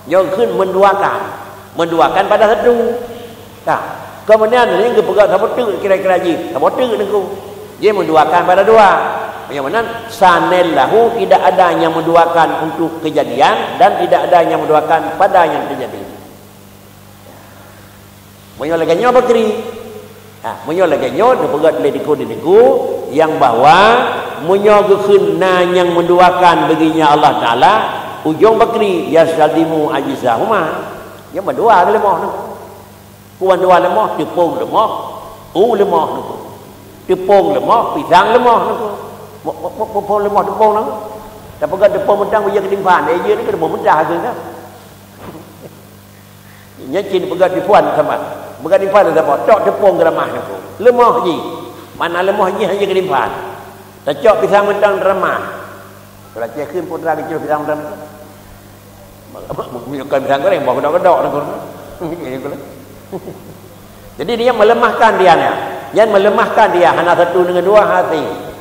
Nyoe kheun meuduakan. Meuduakan pada satu. Nah, kemudian ni geupeugah saboh teuk kira-kira jih. Saboh teuk Teungku. Jih meuduakan pada dua. Yang mana sanel lahu tidak ada yang menduakan untuk kejadian dan tidak ada yang menduakan pada yang terjadi. Meunyoe lagèe nyoe bakri. Ha, meunyoe lagèe nyoe neupeugah lé Teungku di Teungku yang bahwa meunyoe geukheun na nyang meuduakan bagi nya Allah Taala, ujong bakri yastalimu ajzahuma. Nyan mandua leumoh Teungku. Ku mandua leumoh, teupông leumoh, u leumoh Teungku. Teupông leumoh, pisang leumoh Teungku. Mo-, mo-, mo-, mo-, leumoh teupông Teungku. Tapeugah teupông mantong bak timphan, eh, jih ni kan teupông mantong hasé kan. Nyan cit peugah timphan sama. Peugah timphan sama. Tok teupông geuramah Teungku. Leumoh jih. Mana leumoh jih hana keu timphan. Tacok pisang mantong ramah. Kalau cek kheun putra keucil pisang mantong. Meunyoe pisang goreng, boh godok-godok Teungku. Jadi dia melemahkan dia nya. Nyan melemahkan dia hana satu dengan dua hati.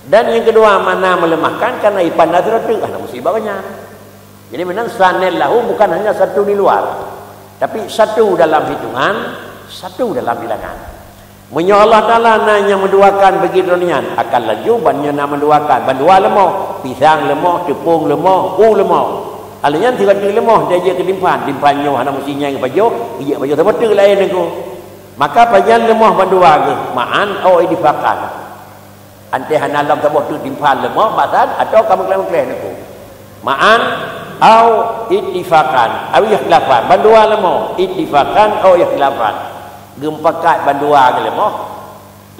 Dan yang kedua mana melemahkan karena ipandang satu hana musibah banyak. Jadi meunan sanel lahu bukan hanya satu di luar, tapi satu dalam hitungan, satu dalam bilangan. Meunyoe Allah Taala na nyang meuduakan bagi droe nyan, akan laju ban nyoe na meuduakan, ban dua leumoh, pisang leumoh, teupông leumoh, u leumoh. Alèh nyan sigoe teuk leumoh dia jeuet keu timphan, timphan nyoe hana meusinyang pajoh, ijak pajoh saboh teuk laén Teungku. Maka pajan leumoh ban dua geuh, ma'an au ittifaqan. Anté hana lom saboh teuk timphan leumoh, basan, atawa ka meukleh-meukleh Teungku. Ma'an au ittifaqan, au ikhtilafan. Bandua leumoh, ittifaqan au ikhtilafan. Geumupakat bandua geuh leumoh.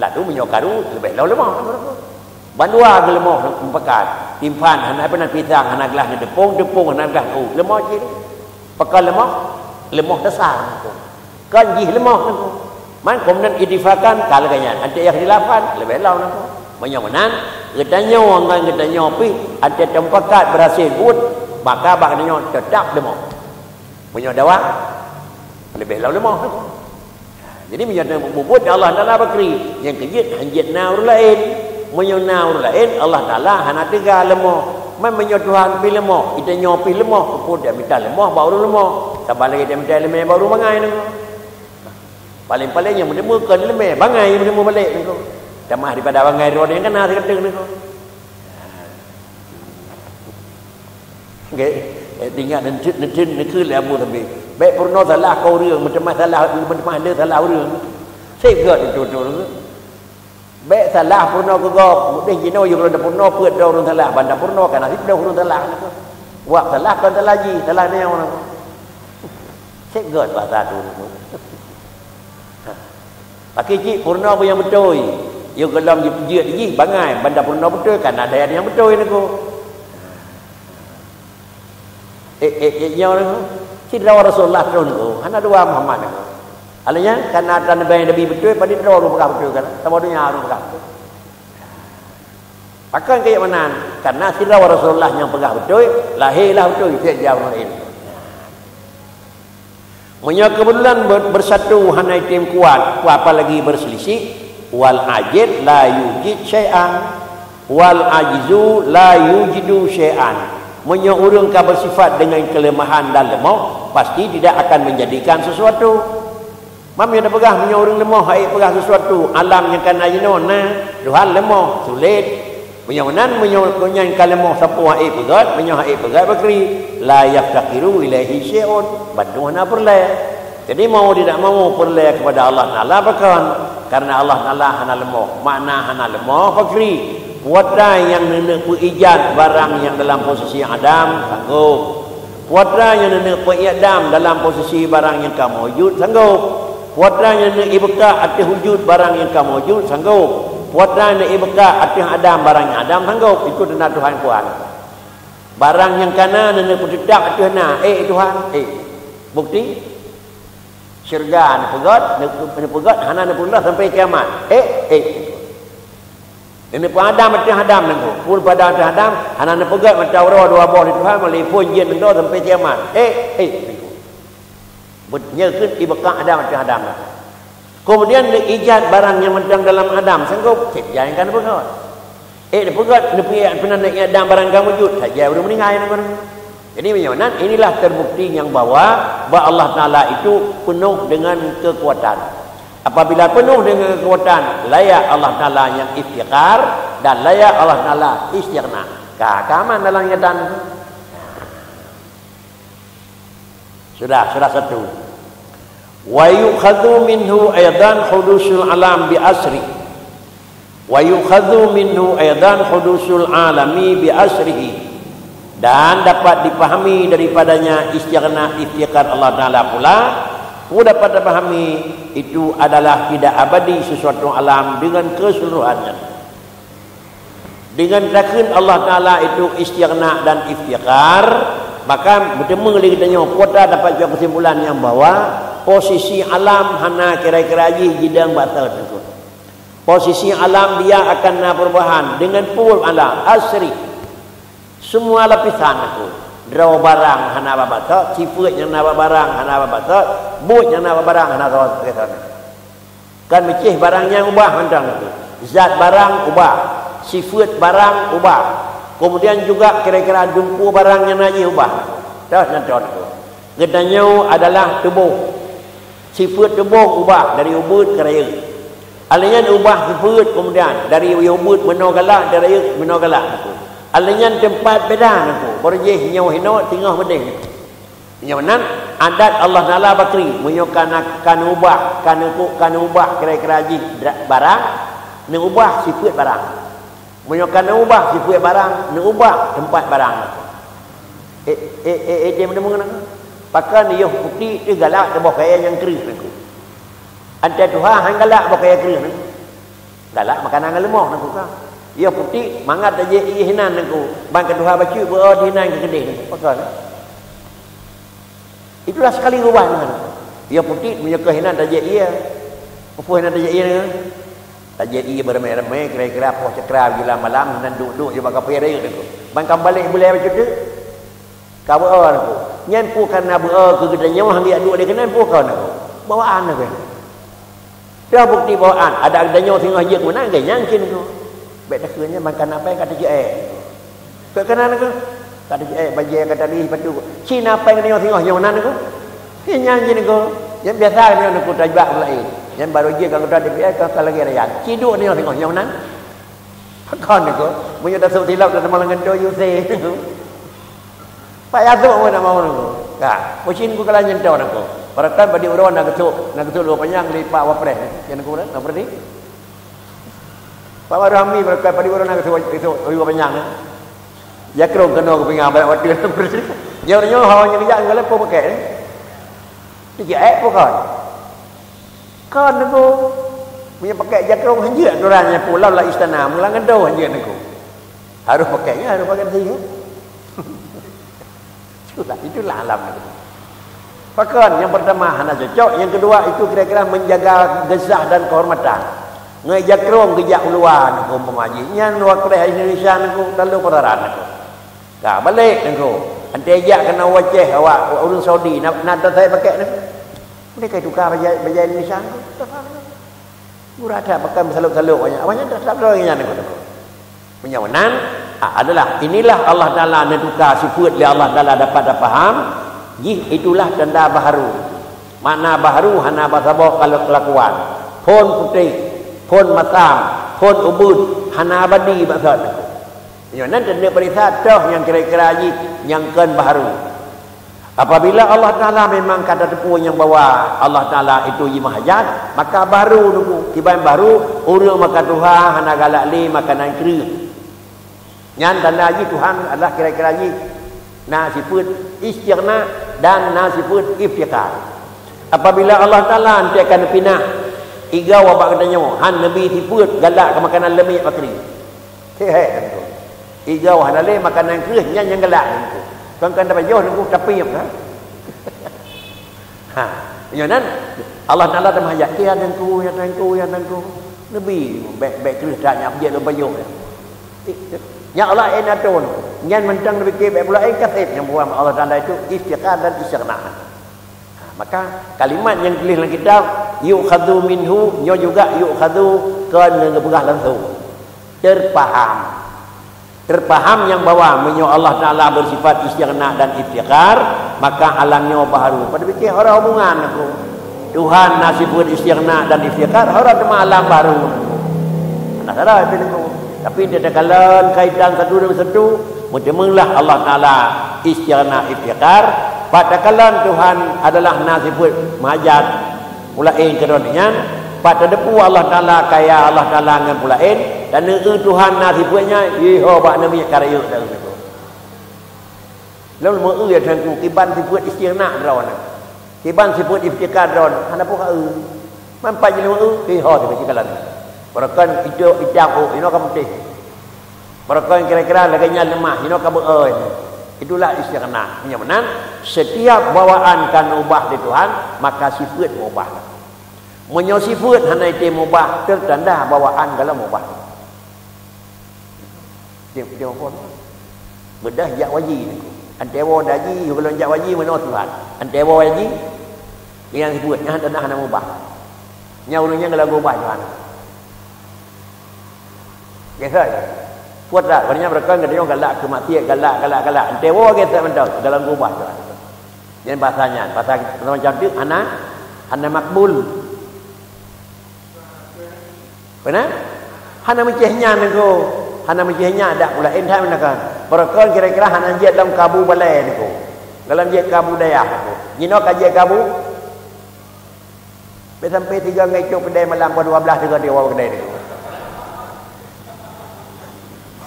Laju meunyoe karu, leubeh lom leumoh. Bandua geuh leumoh mupakat. Timphan hana, apa nan, pisang hana glah ngon teupông, teupông hana glah ngon u. Leumoh cit. Pakon leumoh? Leumoh dasar. Kon jih leumoh Teungku. Man kon nan ittifaqan ka lagèe nyan, anté ikhtilafan leubeh lom Teungku. Meunyoe meunan, geutanyoe ngon geutanyoe pih anté tamupakat beurhasil buet, maka bak geutanyoe teutap leumoh. Meunyoe dawa, leubeh lom leumoh Teungku. Jadi meunyoe bubuet Allah Taala bakri, nyang keujeuet hanjeuet na ureueng laén. Meunyoe na ureueng laén, Allah Taala hana teuga leumoh. Man meunyoe Tuhan pih leumoh, geutanyoe pih leumoh, keupeue dak mita leumoh bak ureueng leumoh? Saban lagèe dak mita leumèe bak ureueng bangai Teungku. Paléng-paléng nyang meuteumé kon leumèe, bangai nyang meuteumé balek Teungku. Tamah daripada bangai droe nyang kana sireuteng Teungku. Oke, eh, tinggai neuteuet, neuteuet, neukheun lé Abu Thabit. Bèk peurunoe salah keu ureueng, meuteumé salah, meuteumé le salah ureueng. Seb gèt beutôi-beutôi Teungku. Bèk salah peurunoe keu gob, udeh jinoe yue keuneuk peurunoe peuet droe ureueng salah, ban tapeurunoe ka na siplôh ureueng salah Teungku. Wak salah kon salah jih, salah nyoe Teungku. Seb gèt bahasa tu Teungku. Ha. Paké cit peurunoe bak nyang beutôi. Yue gohlom jipeujeuet jih bangai, ban tapeurunoe beutôi ka na dayah nyang beutôi Teungku. Eh, eh, eh, nyoe Teungku. Sidroe Rasulullah troh Teungku, hana dua Muhammad Teungku. Alèh nyan, ka na atra Nabi, Nabi beutôi, padum droe ureueng peugah beutôi kan? Saboh donya ureueng peugah beutôi. Pakon keu meunan? Karena sidroe Rasulullah nyang peugah beutôi, lahé lah beutôi, seb jih ureueng laén. Meunyoe keubeutulan ber-, beusatu hana item kuat, apalagi beuselisih, wal ajiz la yujid syai'an, wal ajizu la yujidu syai'an. Meunyoe ureueng ka beusifat deungon keuleumahan dan leumoh, pasti tidak akan menjadikan sesuatu. Mam nyang tapeugah meunyoe ureueng leumoh hana peugah sesuatu, alam nyang ka na jinoe na, Tuhan leumoh, sulet. Meunyoe meunan, meunyoe gobnyan ka leumoh sapeue hana peugah, meunyoe hana peugah bakri, la yaftaqiru ilaihi syai'un, bandum hana peureulèe. Jadi mau tidak mau peureulèe kepada Allah Taala pakon? Karena Allah Taala hana leumoh. Makna hana leumoh bakri. Peue atra nyang neuneuk peuijat barang nyang dalam posisi adam, sanggob. Peue atra nyang neuneuk peuidam dalam posisi barang nyang ka maujud, sanggob. Peue atra nyang neuneuk ibeuka ateueh wujud barang nyang ka maujud, sanggob. Peue atra neuneuk ibeuka ateueh adam barang nyang adam, sanggob. Ikôt na Tuhan kuat. Barang nyang ka na neuneuk peuteutap ateueh na, eh Tuhan, eh. Bukti? Syeuruga neupeugöt, neupeugöt hana neupeugöt sampai kiamat. Eh, eh. Neuneuk peuadam ateueh adam Teungku. Peue pada ateueh adam, hana neupeugöt mata uroe dua boh lé Tuhan, meulipon jeuet neudoe sampai kiamat. Eh, eh, Teungku. Nyoe keuh ibeuka adam ateueh adam. Kemudian neuijat barang nyang mantong dalam adam, sanggob, cit jai kan peugah. Eh, dipeugah, neupeuingat peunan neuk ingat dang barang ka meujud, saja ureuëng meuninggai nanggroe. Jadi, meunyoe nan, inilah terbukti nyang bahwa, bahwa Allah Taala itu penuh dengan kekuatan. Apabila penuh dengan kekuatan, layak Allah Taala nyang iftikhar dan layak Allah Taala istighna. Ka, ka aman dalam ingatan. Sudah, sudah satu. Wa yu'khadhu minhu aidan hudusul alam bi asri. Wa yu'khadhu minhu aidan hudusul alami bi asrihi. Dan dapat dipahami daripadanya istighna, iftikhar Allah Taala pula. Pun dapat dipahami itu adalah tidak abadi sesuatu alam dengan keseluruhannya. Dengan takheun Allah Taala itu istighna dan iftikhar, maka meuteumé lé geutanyoe, kuta dapat cok kesimpulan nyang bahwa posisi alam hana kira-kira jih jidong bak thot teungku. Posisi alam dia akan na perubahan dengan pul alam asri. Semua lapisan aku. Droe barang hana bak thot, sifeuet nyang na bak barang hana bak thot, buet nyang na bak barang hana thot. Kan meucéh barang nyang ubah mantong. Zat barang ubah, sifeuet barang ubah. Kemudian juga kira-kira dumpeue barang nyang na jih ubah. Toh nyan toh. Geutanyoe adalah tuboh. Sifeuet tuboh ubah dari ubeuet keu rayeuk. Alèh nyan ubah sifeuet kemudian dari ubeuet meunoe galak, dari rayeuk meunoe galak. Alèh nyan teumpat beda nangku. Baru jih nyoe hinoe teungoh beudeh. Meunyoe nan adat Allah Taala bakri, meunyoe ka na, ka neuubah, ka neukuk, ka neuubah kira-kira jih dra-, barang, neuubah sifeuet barang. Meunyoe ka neuubah sifeuet barang, neuubah teumpat barang. Eh, eh, eh, eh, dia meunang. Pakon yoh putéh teuh galak teuboh kayèe nyang kreueh nangku. Antai tuha han galak boh kayèe kreueh nangku. Galak makanan ngon leumoh nangku ka. Yoh putéh mangat tajak ié hinan nangku. Ban keu tuha bacut beu di hinan keu keudeh nangku. Pakon? Itulah sekali rubah dengan. Yoh putéh meunyoe keu hinan tajak ié. Peue hinan tajak ié nangku? Tajak ié beureume-reumé kira-kira poh cakra gila malam hinan duek-duek jih bak kape rayeuk nangku. Ban ka balek bulèe bacut teuh. Ka beu-o nangku. Nyan peue ka na beu-o keu geutanyoe han geujak duek lé keunan peue ka nangku. Bawaan nangku. Dah bukti bawaan, adak geutanyoe singoh jeuet meunan geuh nyan cit nangku. Bèk takheun nyan ban ka na pai ka teuceuek. Keu keunan nangku. Ka teuceuek bajèe ka tali sepatu. Ci na pai geutanyoe singoh nyoe nan nangku. Hi nyan cit nangku. Nyan biasa geutanyoe nangku tajak laén. Nyan barô jeuet ka anggota D P R ka, ka lagèe rakyat. Ci duek nyoe singoh nyoe nan. Kon nangku. Meunyoe tasôk silap dah teuma lam geuntô U C. Pak Yasuk pun nak mau nangku. Ka, usin ku kala nyentoh nangku. Peureukan badi uroe na geusuk, na geusuk luwa panyang lé Pak Wapres. Nyan nangku dah, na berhenti. Pak Baru Hami peureukan badi uroe na geusuk, geusuk luwa panyang. Ya krong keunoe keu pingan banyak waktu na berhenti. Nyoe nyoe hawa nyang jak ngalai pun pakai. Tiga eh bukan. Kon nangku. Meunyoe pakai jakrong hanjeuet aturan nyang pulang lam istana, meulang geudoh hanjeuet nangku. Harus pakai nyan, harus pakai sihir. Itulah, itulah alam nangku. Pakon, yang pertama hana cocok, yang kedua itu kira-kira menjaga gezah dan kehormatan. Ngon jakrong geujak u luwa nangku umpama jih. Nyan luwa keudeh Indonesia nangku, lalu peuraran nangku. Ka balek nangku. Antai jak keunoe u Aceh awak, ureueng Saudi, na, na tasai pakai nangku. Mereka tukar bajai, bajai Indonesia nangku. Murah that pakai meusalok-salok awaknyan. Awaknyan that, that lagèe nyan nangku. Meunyoe meunan, a, adalah inilah Allah Taala neutuka sifeuet lé Allah Taala dapat tapaham, jih itulah tanda baharu. Makna baharu hana bak saboh kalau kelakuan. Phon putéh, phon masam, phon ubeuet, hana abadi bak saboh nangku. Nyoe nan teuneuk peuriksa toh nyang kira-kira jih nyang kon baharu. Apabila Allah Taala memang ka tateupeue nyang bahwa Allah Taala itu jih mahajat, maka baharu nangku. Kiban baharu, ureueng maka tuha hana galak lé makanan kreueh. Nyan tanda jih Tuhan adalah kira-kira jih na sifeuet istighna dan na sifeuet iftiqar. Apabila Allah Taala enteuk ka neupinah igau bak geutanyoe, han neubi sifeuet galak keu makanan leumiek bakri. He-he, nangku. Igau hana lé makanan kreueh nyan nyang galak, nangku. Kon, kon tapajoh, nangku, tapiep, ha? Ha, nyoe nan, Allah Taala teuma jak, "Ya Tuhanku, ya Tuhanku, ya Tuhanku." Neubi, bèk, bèk kreueh that nyan, jeuet lôn pajoh. Nyan Allah, eh, na thon. Nyan mantong neupiké bèk pula, eh, kaseb nyang buah Allah Taala itu iftiqar dan istighna. Ha, maka kalimat nyang tuléh lam kitab, Yu'khadzu minhu, nyoe juga yu'khadzu, kon ngon geupeugah langsung. Terpaham. Terpaham nyang bahwa meunyoe Allah Taala bersifat istighna dan iftiqar, maka alam nyoe baharu. Pada pikir hara hubungan aku. Tuhan na sifat istighna dan iftiqar, hara teuma alam baharu. Nah, salah itu aku. Tapi dia tekalon kaitan satu demi satu, meuteumeulah Allah Taala istighna iftiqar, pat takalon Tuhan adalah na sifat meuhajat, Peue laén keudroe nyan, pat teudepu Allah Taala, kaya Allah Taala ngon peue laén, dan neueu Tuhan na sifeuet nyan, iho bak namiet ka rayeuk dan ngon. Lom meu ya Tuhanku, kiban sifeuet istighna droe nyan. Kiban sifeuet iftiqar droe nyan, hana peue ka eu. Manfaat jinoe eu, iho sifeuet sikalan. Beureukan itu idang oh, inoe ka putéh. Beureukan kira-kira lagée nyan leumah, inoe ka beu-oi. Itulah istighna. Meunyoe meunan, setiap bawaan ka neubah lé Tuhan, maka sifeuet meubah. Meunyoe sifeuet hana item ubah, teutanda bawaan galom ubah. Tiep-tiep phon. Beudah jak waji niko. Antée woe daji, gohlom jak waji meunoe Tuhan. Antée woe waji, nyang sifeuet nyan tanda hana mubah. Nyang ureuëng nyan galak ubah Tuhan. Gesek. Kuat tak? Banyak berkon geutanyoe galak keu maksiat, galak, galak, galak. Antée woe gesek mantong, galak ubah Tuhan. Nyan bahasa nyan, bahasa macam tu hana, hana makbul. Beuna? Hana meucéh nyan niko. Hana meucéh nyan dak pula indah meunakon. Beureukan kira-kira hana jeuet lam kabu balée niko. Dalam jeuet kabu dayah niko. Jinoe ka jeuet kabu. Bèk sampai tiga ngon icok keudè malam pukul dua belas tiga tiwa keudè niko.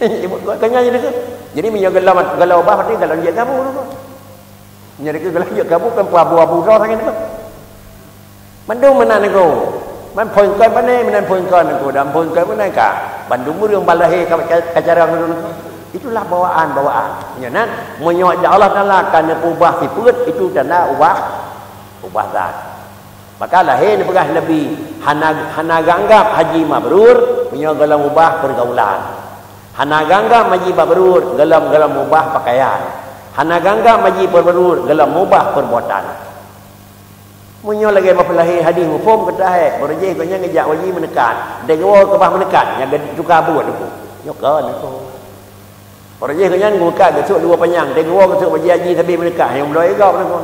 Ibu kau tanya je niko. Jadi meunyoe geula, geula ubah berarti dalam jeuet kabu niko. Nyan dikeue geulanjut kabu kan peuabu-abu droe sangat tu. Mandum meunan niko. Man phon kon pané, meunan phon kon niko, dan phon kon meunan ka. Bandum ureuëng balahé ka, ka, ka cara ngon niko. Itulah bawaan-bawaan. Nyan, meunyoe Allah Taala ka neupeubah sifeuet, itu tanda ubah, ubah zat. Maka lahé neupeugah Nabi, hana, hana geuanggab haji mabrur, meunyoe golom ubah peurgaulan. Hana geuanggab haji mabrur, golom, golom ubah pakaian. Hana geuanggab haji mabrur, golom ubah peurbuatan. Meunyoe lagée meupeulahé hadis muphom keutahé, beureujéh geuh nyan geujak haji meuneukat. Degeuwoe keubah meuneukat, nyang geutuka buet niko. Nyoe kon niko. Beureujéh geuh nyan geukat geusok luwa panyang, degeuwoe geusok bajée haji sabe meuneukat, nyang bloe gob niko.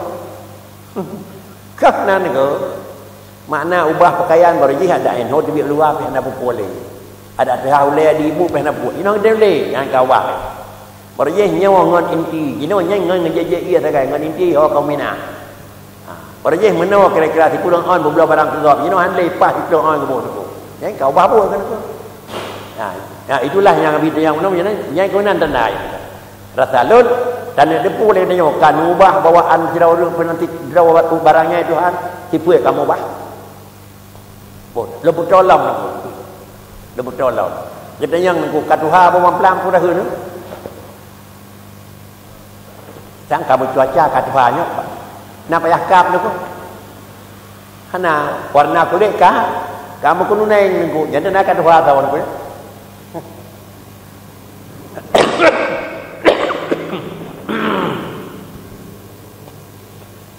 Kah nan niko. Makna ubah pakaian baru jih ada inho teubiet luwa pih hana pupule. Ada teuha ulée di ibu pih hana pupule. Inong deh ulée nyang ka ubah. Baru jih nyoe ngon inti. Jinoe nyang ngon ngejek-jek ie sagai ngon inti ho kaum mina. Ha, baru jih meunoe kira-kira sikureueng on beubloe barang keugop. Jinoe han lé pah sikureueng on geuboh niko. Nyang ka ubah buet kan niko. Ha, ha, itulah nyang abi nyang meunoe nyang keunan tanda. Rasa lôn, taneuk deupeu lé tanyoe ka neubah bawaan sidroe ureuëng peunanti droe barang nyan Tuhan, sifeuet ka meubah. Boh, lôn beutolong nangku. Lôn beutolong. Geutanyoe nangku ka tuha bawang plang ku dahulu. Sang ka beucuaca ka tuha nyoe. Na payah kap nangku. Hana, warna kulét ka, ka meukeununeng nangku. Jadi na ka tuha tahun ku.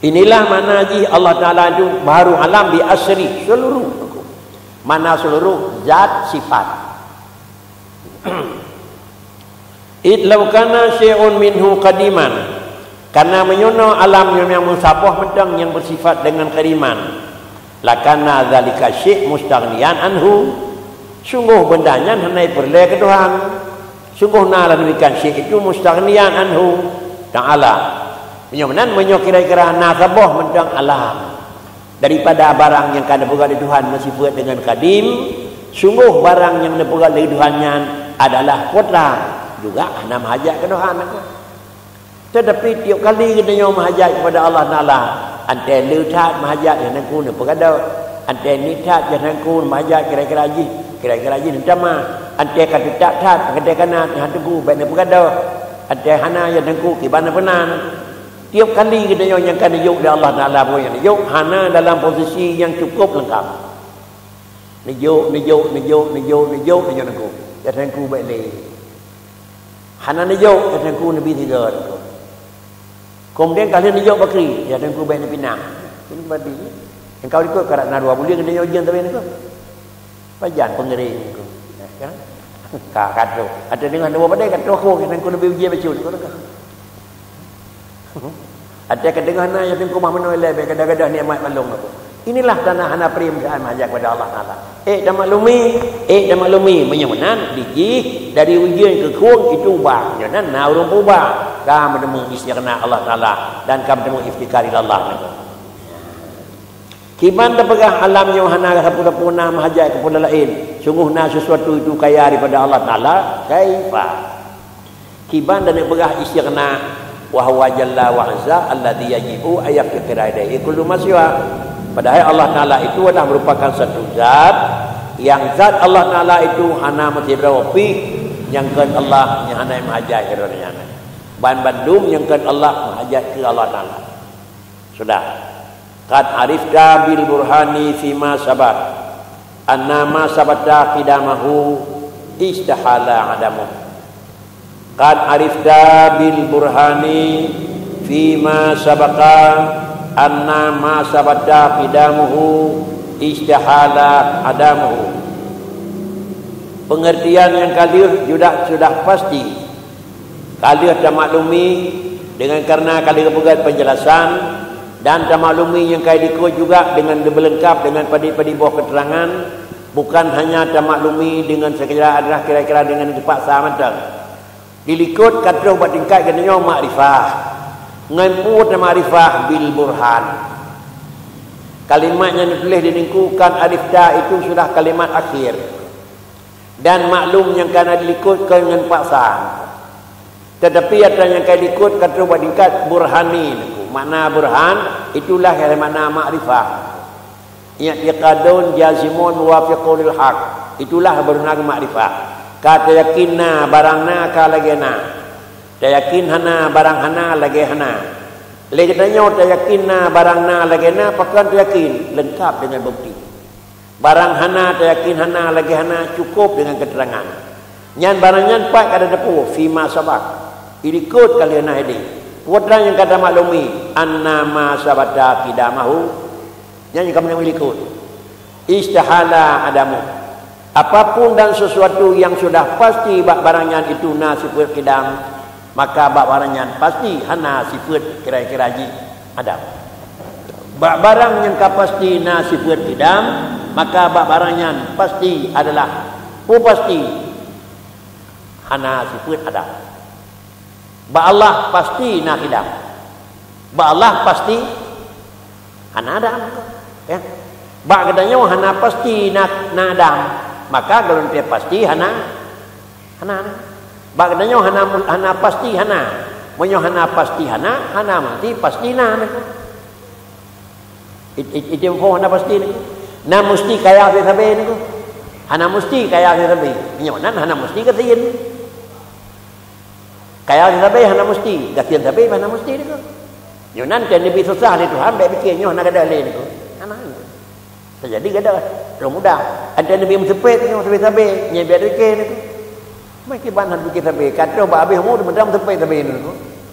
Inilah makna jih Allah Ta'ala itu baharu alam bi asri seluruh. Mana seluruh zat sifat. Id law kana syai'un minhu qadiman. Karena meunyoe alam nyang meusaboh mantong nyang bersifat dengan qadiman. Lakana dzalika syai' mustaghniyan anhu. Sungguh benda nyan hana peureulée keu Tuhan. Sungguh na lam demikian syai' itu mustaghniyan anhu ta'ala. Meunyoe meunan, meunyoe kira-kira na saboh mantong alam daripada barang nyang ka neupeugah lé Tuhan meusifeuet dengan kadim, sungguh barang nyang neupeugah lé Tuhan nyan adalah putra, juga hana meuhajat keu Tuhan. Teutapi tiep kali geutanyoe meuhajat kepada Allah Taala, antée le that meuhajat nyang nangku neupeugadok, antée niet that nyang nangku meuhajat kira-kira jih, kira-kira jih neutamah, antée ka teutak that, antée ka na nyang teungku bék neupeugadok, antée hana nyang nangku kiban neupeunan. Tiep kali geutanyoe nyang ka neujok lé Allah Taala peue nyang neujok hana dalam posisi nyang cukup leungkap. Neujok, neujok, neujok, neujok, neujok, neujok nangku. Nyang nangku bék le. Hana neujok, nyang nangku neubi tiga nangku. Kemudian ka lheueh neujok bakri, nyang nangku bék neupinah. Ini babi. Engkau likot karat na dua buleuen keuneuk ujeuen tapi niko. Pajan peungeuréng niko. Nah, kan? Ka, ka troh. Ada dengan dua badai ka troh ko, nyan ko leubeh ujeuen bacut ko. Ada ka deungoe na nyang teungku mah meunoe lé, bèk gadah-gadah nikmat malông aku. Inilah tanah hana prem keuan meuhajat kepada Allah Taala. Eh, tamaklumi, eh, tamaklumi, meunyoe meunan dijih dari ujeuen keu khueng itu ubah. Nyoe nan na ureueng peubah. Ka meunemu istighna Allah Taala dan ka meunemu iftikar ila Allah. Kiban tapeugah alam nyoe hana sapeue-sapeue na meuhajat keu peue laén, sungguh na sesuatu itu kaya daripada Allah Taala, kaifa? Kiban dan peugah istighna, wa huwa jalla wa azza alladzi yajibu an yaftakira ilaihi kullu ma siwa. Padahal Allah Taala itu adalah merupakan satu zat, yang zat Allah Taala itu hana meusidroe pih nyang kon Allah, nyang hana meuhajat keu droe nyan. Ban bandum nyang kon Allah meuhajat keu Allah Taala. Sudah. Qad arifta bil burhani fima sabaq anna ma sabata qidamahu istahala adamuh. Qad arifta bil burhani fima sabaqa anna ma sabata qidamuhu istahala adamuhu. Pengertian nyang ka lheueh sudah, sudah pasti. Ka lheueh tamaklumi dengan karena ka lheueh peugah penjelasan, dan tamaklumi nyang ka likot juga dengan lebih lengkap dengan padit-padit boh keterangan, bukan hanya tamaklumi dengan sekira adalah kira-kira dengan geupaksa mantong. Di likot ka troh bak tingkat geutanyoe makrifah. Ngon peue tamakrifah? Bil burhan. Kalimat nyang dituléh di ningku kan arifta itu sudah kalimat akhir. Dan maklum nyang ka na di likot kon ngon paksaan. Tetapi atra nyang ka di likot ka troh bak tingkat burhani ningku. Makna burhan itulah yang makna makrifah. I'tiqadun jazimun muwafiqun lil haq. Itulah beureunan makrifah. Ka tayakin na, barang na ka lagée na. Tayakin hana, barang hana lagée hana. Lé geutanyoe tayakin na, barang na lagée na, pakon tayakin? Leungkap dengan bukti. Barang hana, tayakin hana lagée hana, cukup dengan keterangan. Nyan barang nyan pat ka teupeue, fima sabaq. Di likot ka lheueh na idéh. Peue treuk nyang ka tamaklumi, anna ma sabata qidamahu. Nyan nyang ka meunan di likot. Istahala adamu. Apapun dan sesuatu yang sudah pasti bak barang nyan itu na sifeuet qidam, maka bak barang nyan pasti hana sifeuet kira-kira jih adam. Bak barang nyang ka pasti na sifeuet qidam, maka bak barang nyan pasti adalah peue pasti hana sifeuet adam. Bak Allah pasti na qidam. Bak Allah pasti hana adam. Ya. Bak geutanyoe hana pasti na, na adam, maka golom pih pasti hana, hana, hana. Bak geutanyoe hana, hana pasti hana. Meunyoe hana pasti hana, hana meusti pasti na. It-, it-, itu hana pasti ni. Na meusti kaya sabe-sabe ni. Hana meusti kaya sabe-sabe. Nyoe nan hana meusti gasien. Kaya sabe hana meusti, gasien sabe hana meusti niko. Nyoe nan teuh neubi susah lé Tuhan, bék pike nyoe hana gadôh lé niko. Hana. Teujadi gadôh, terus mudah. Antara neubi meuseupet nyoe sabe-sabe, nyan bék pike niko. Meukiban hana pike sabe, ka troh bak habéh umu mantong meuseupet sabe niko.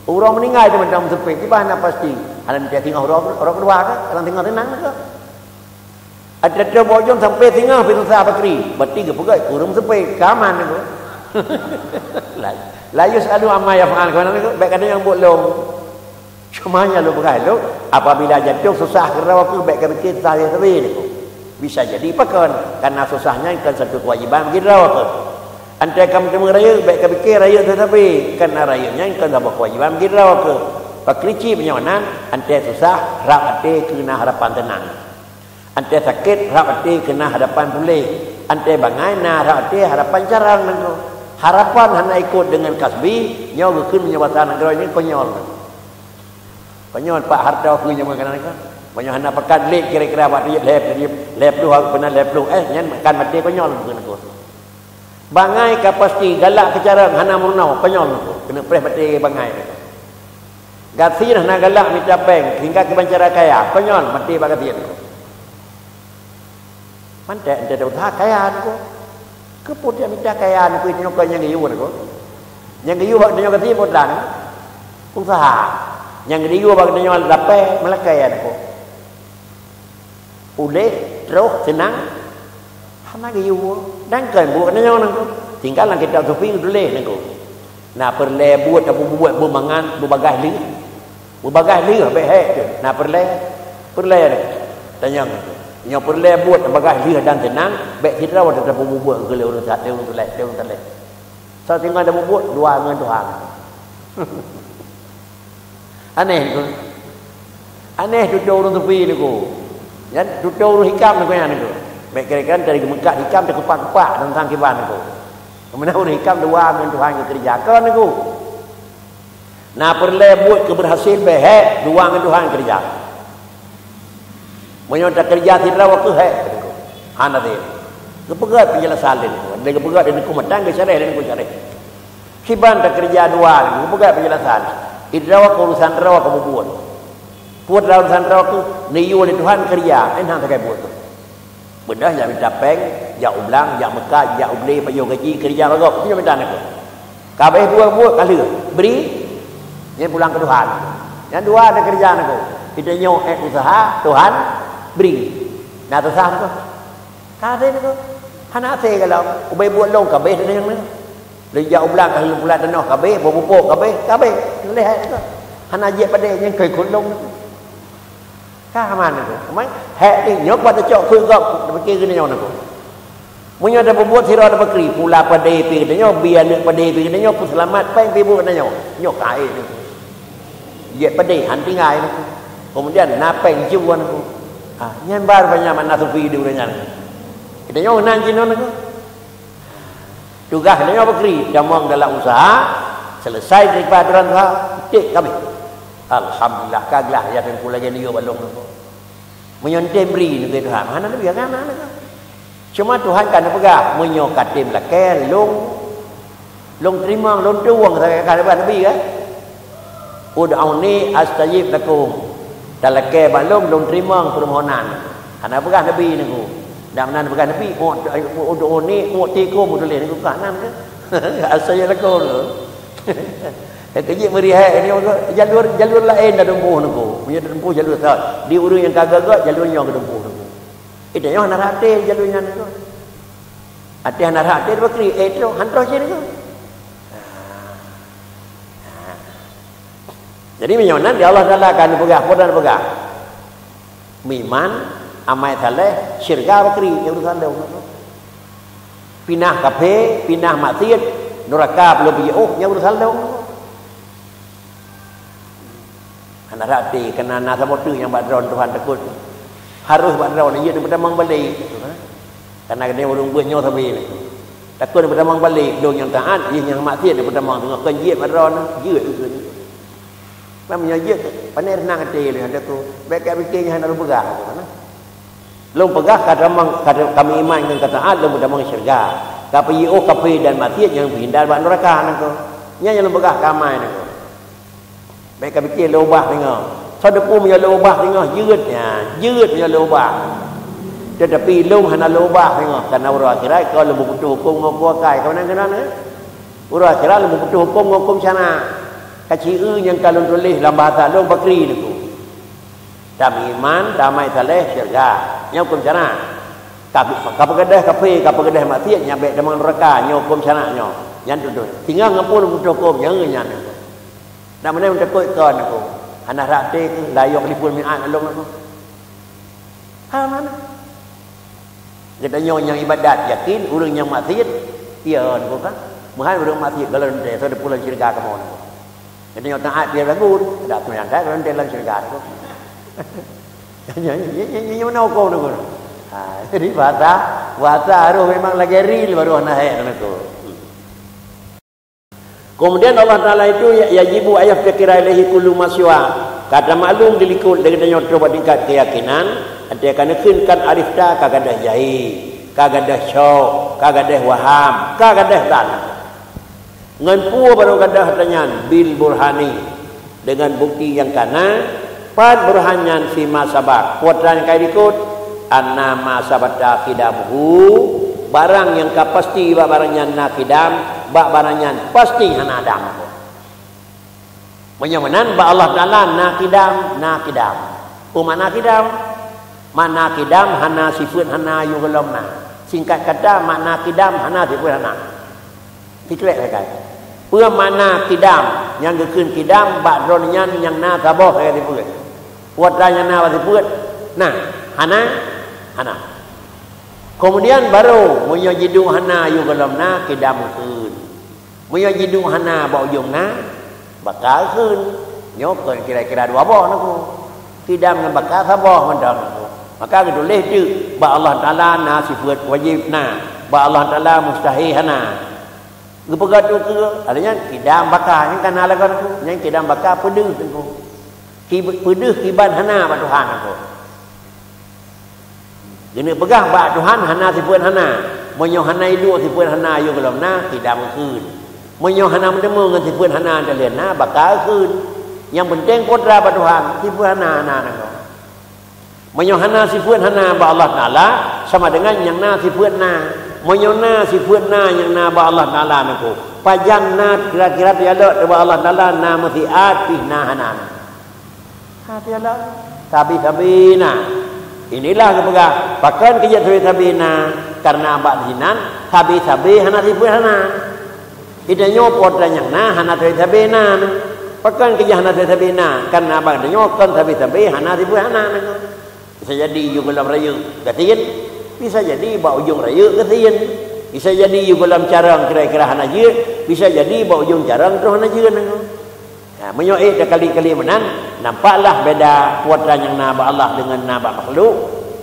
Uroe meuninggai mantong meuseupet, kiban hana pasti. Hana meucaya singoh uroe, uroe keudua ka, hana singoh seunang niko. Ada-ada bojong sampai singoh pih susah bakri. Berarti geupeugah kureueng seupet. Ka aman niko. La, la yus'alu amma yaf'al. Keunan niko, bék gata nyang buet lom. Cuma nyang lôn peugah lôn, apabila jantung susah keudroe keuh bék kapike susah sabe niko. Bisa jadi pakon, karena susah nyan kon satu kewajiban bagi droe keuh. Antara kamu teuma rayeuk, bék kapike rayeuk sabe, karena rayeuk nyan kon saboh kewajiban bagi droe keuh. Pakri cit meunyoe nan, antara susah, rab até keu na harapan teunang. Antara sakét, rab até keu na harapan puléh. Antara bangai, na rab até harapan carông nanggroe. Harapan hana ikot deungon kasbi, nyoe geukheun meunyoe basa nanggroe nyoe konyol. Konyol pak hareuta keu nyoe meukanan kan. Meunyoe hana pakat lé kira-kira bak tiep lhèe, tiep lhèe ploh, aku pernah lhèe ploh. Eh, nyan kan maté konyol keu nanggroe. Bangai ka pasti, galak keu carông hana meurunoe, konyol nanggroe. Keuneuk preh maté bangai. Gasien hana galak mita péng, hingga keuban cara kaya, konyol maté bak gasien. Mantong, ente useuha kaya niko. Keupeue tiep mita kaya niko, nyoe kon nyang geuyue niko. Nyang geuyue bak tanyoe gasien peue tan? Useuha. Nyang geuyue bak tanyoe lapée meulakée niko. Uleh, troh, seunang. Hana geuyue. Dan kon buet nyoe nangku. Tinggai lam kitab sufi tuléh nangku. Na peureulée buet tapeubuet beumangat, beubagaih lheueh. Beubagaih lheueh bék hék tu. Na peureulée? Peureulée nangku. Tanyong nangku. Nyoe peureulée buet beubagaih lheueh dan seunang, bék sidroe tapeubuet keu lé ureuëng sat, lé ureuëng tuléh, lé ureuëng tuléh. Soe singoh tapeubuet dua ngon Tuhan. Aneh tu. Aneh tutoe ureuëng sufi nangku. Nyan tutoe ureuëng hikam nangku nyan nangku. Bék kira-kira dari geumeukat hikam teukepak-kepak teuntang kiban nangku. Meunan ureuëng hikam dua ngon Tuhan geukeureuja kon nangku. Na peureulée buet keu beurhasil bék hék dua ngon Tuhan keureuja. Meunyoe takeureuja sidroe keuh hék, hana deh. Geupeugah penjelasan lé nangku. Lé geupeugah lé nangku mantong geusyarah lé nangku syarah. Kiban takeureuja dua nangku, geupeugah penjelasan. Sidroe keuh urusan droe keuh bubuet. Buet lam urusan droe keuh neuyue lé Tuhan keureuja, eh, hana sagai buet keuh. Beudôh jak mita péng, jak u blang, jak meukat, jak u ble, pajoh gaji, keureuja lagak, tu jak mita nangku. Ka abéh buet-buet ka lheueh, bri, nyan pulang keu Tuhan. Nyan dua ada keureuja nangku. Kita nyoe ék useuha, Tuhan bri. Na teusah nangku. Ka abéh nangku. Hana asai galom, ubé buet lôn ka abéh teunyang nangku. Lôn jak u blang ka lheueh pulang tanoh ka abéh, boh pupuk ka abéh, ka abéh. Lheueh nangku. Hana jeuet padé nyan keu ikot lôn nangku. Ka aman tu. Aman. Hék ni, nyoe kuat teucok keu gob, tapike keu nyoe nangku. Meunyoe tapeubuet sidroe tapakri, pula padé pi keu nyoe, bie aneuk padé pi keu nyoe, peuseulamat péng pi buet nyoe. Nyoe ka ék tu. Jeuet padé, han tinggai nangku. Kemudian, na péng jeuet nangku. Ah, nyan baru banyak makna sufi di ureuëng nyan. Kita nyoe nan jinoe nangku. Tugaih tanyoe beukri, tamong dalam useuha, selesai daripada aturan useuha, tiek ka abéh. Alhamdulillah, ka glah ya teungku lagée niyueb balong nangku. Meunyoe tem bri nangku Tuhan, hana leubeh hana nangku. Cuma Tuhan ka neupeugah, meunyoe ka tem lakée, lôn, lôn teurimong, lôn tuwong sagai ka neupeugah Nabi kan? "Ud'uni astajib lakum." Talakée bak lôn, lôn teurimong peumohonan. Hana peugah Nabi nangku. Dan meunan peugah Nabi, "Ud'uni u'tikum," tuléh nangku, ka nan ke? Astajib lakum tu. Keujeuet meuri hai ni, jalur, jalur laén tatempuh nangku. Meunyoe tatempuh jalur sa, di ureuëng nyang ka geugot, jalur nyoe geutempuh nangku. Itu nyoe hana rate jalur nyan nangku. Até hana rate bakri, eh, troh, han troh cit nangku. Jadi, meunyoe nan di Allah Taala ka neupeugah, peue dan peugah. Meuiman, amai saleh, syeuruga bakri, nyang urusan lôn. Pinah kaphé, pinah maksiet, nuraka peuleueh piôh, nyang urusan lôn. Hana rate, keunan na saboh teuk nyang bak droe Tuhan takot. Harôh bak droe, jeuet neupeutamong balek. Karena keuneuk ureuëng beuet nyoe sabe. Takot neupeutamong balek, lôn nyang taát, jih nyang maksiet neupeutamong teungoh kon jeuet bak droe, jeuet. Meunyoe jeuet, pane reunang até lé, ada tu. Bék ka pike nyan hana lôn peugah, kata na. Lôn peugah ka tamong, ka, ka meuiman ngon ka taát, lôn peutamong syeuruga. Ka peujiôh kaphé dan maksiet nyang peuhindar bak nuraka nangku. Nyan nyang lôn peugah ka amai nangku. Bék ka pike lôn ubah teungoh. Soe teupeu meunyoe lôn ubah teungoh, jeuet nyan, jeuet meunyoe lôn ubah. Teutapi lôn hana lôn ubah teungoh, karena uroe akhirat ka lôn beuputôh hukôm ngon kuakai, ka meunan keunan, eh? Uroe akhirat lôn beuputôh hukôm ngon hukôm syara. Ka ci-eu nyang ka lôn tuléh lam bahasa lôn bakri nangku. Tameuiman, tamai saleh, syeuruga. Nyoe hukôm syara. Ka, ka peugadôh kaphé, ka peugadôh maksiet, nyan bék tamong nuraka, nyoe hukôm syara nyoe. Nyan tutoe. Tinggai ngon peue lôn beuputôh hukôm, nyan nyan. Dan meunan takot kon nangku. Hana rate keuh, la yukhliful mi'ad lôn nangku. Ha, mana? Geutanyoe nyang ibadat yakin, ureuëng nyang maksiet, iya nangku kan. Meuhan ureuëng maksiet galon teh, soe teupeu lam syeuruga kamoe nangku. Geutanyoe taát biar bagus, dak tu nyang galon teh lam syeuruga nangku. Nyoe, nyoe, nyoe, nyoe, nyoe, nyoe, nyoe, nyoe, nyoe. Ha, jadi bahasa, bahasa harus memang lagée real baru hana hék nangku. Kemudian Allah Taala itu ya-, yajibu ayaftakira ilaihi kullu ma siwa. Ka tamaklum dilikot lé geutanyoe troh bak tingkat keyakinan, até ka neukheun kan arifta ka gadôh jahé, ka gadôh syok, ka gadôh waham, ka gadôh zan. Ngon peue barô gadôh ata nyan? Bil burhani. Deungon bukti nyang kana, pat burhan nyan fima sabaq, peue nyang ka likot, anna ma sabata qidamuhu, barang nyang ka pasti bak barang nyan na qidam, bak barang nyan pasti hana adam. Meunyoe meunan bak Allah Taala na qidam, na qidam. Peue makna qidam? Makna kidam hana sifeuet hana yôh gohlom na. Singkat kata, makna kidam hana sifeuet hana. Sikrek sagai. Peue makna kidam? Nyang geukheun kidam bak droe nyan nyang na saboh sagai sifeuet. Peue atra nyang na bak sifeuet? Na, hana, hana. Keumudian barô, meunyoe jiduek hana yôh gohlom na, kidam kheun. Meunyoe jiduek hana bak ujong na, baka kheun. Nyoe kon kira-kira dua boh na ku. Kidam ngon baka saboh mantong na ku. Maka geutuléh teuk, bak Allah Taala na sifeuet wajéb na, bak Allah Taala mustahé hana. Geupeugah tu keu, ada nyan kidam baka, nyan kana lagon tu. Nyan kidam baka peudeuh tu. Ki-, peudeuh kiban hana bak Tuhan tu. Geuneuk peugah bak Tuhan hana sifeuet hana. Meunyoe hana iduek sifeuet hana yôh gohlom na, kidam kheun. Meunyoe hana meuteumé ngon sifeuet hana teuh lheueh na, baka kheun. Nyang peunteng peue atra bak Tuhan, sifeuet hana, hana, hana. Meunyoe hana sifeuet hana bak Allah Taala, sama dengan nyang na sifeuet na. Meunyoe na sifeuet na nyang na bak Allah Taala na ku, pajan na kira-kira teujalok bak Allah Taala na meusiat pih na hana na. Ha, teujalok. Sabe-sabe na. Inilah geupeugah, pakon keu jeuet sabe-sabe na, kareuna bak sinan sabe-sabe hana sifeuet hana. Geutanyoe peue atra nyang na hana sabe-sabe na. Pakon keu jeuet hana sabe-sabe na? Kareuna bak geutanyoe kon sabe-sabe hana sifeuet hana. Bisa jadi yôh gohlom rayeuk gasien, bisa jadi bak ujong rayeuk gasien, bisa jadi yôh gohlom carông kira-kira hana jeuet, bisa jadi bak ujong carông troh hana jeuet. Nah, meunyoe ék takali-kali meunan, nampaklah beda peue atra nyang na bak Allah deungon na bak makhluk,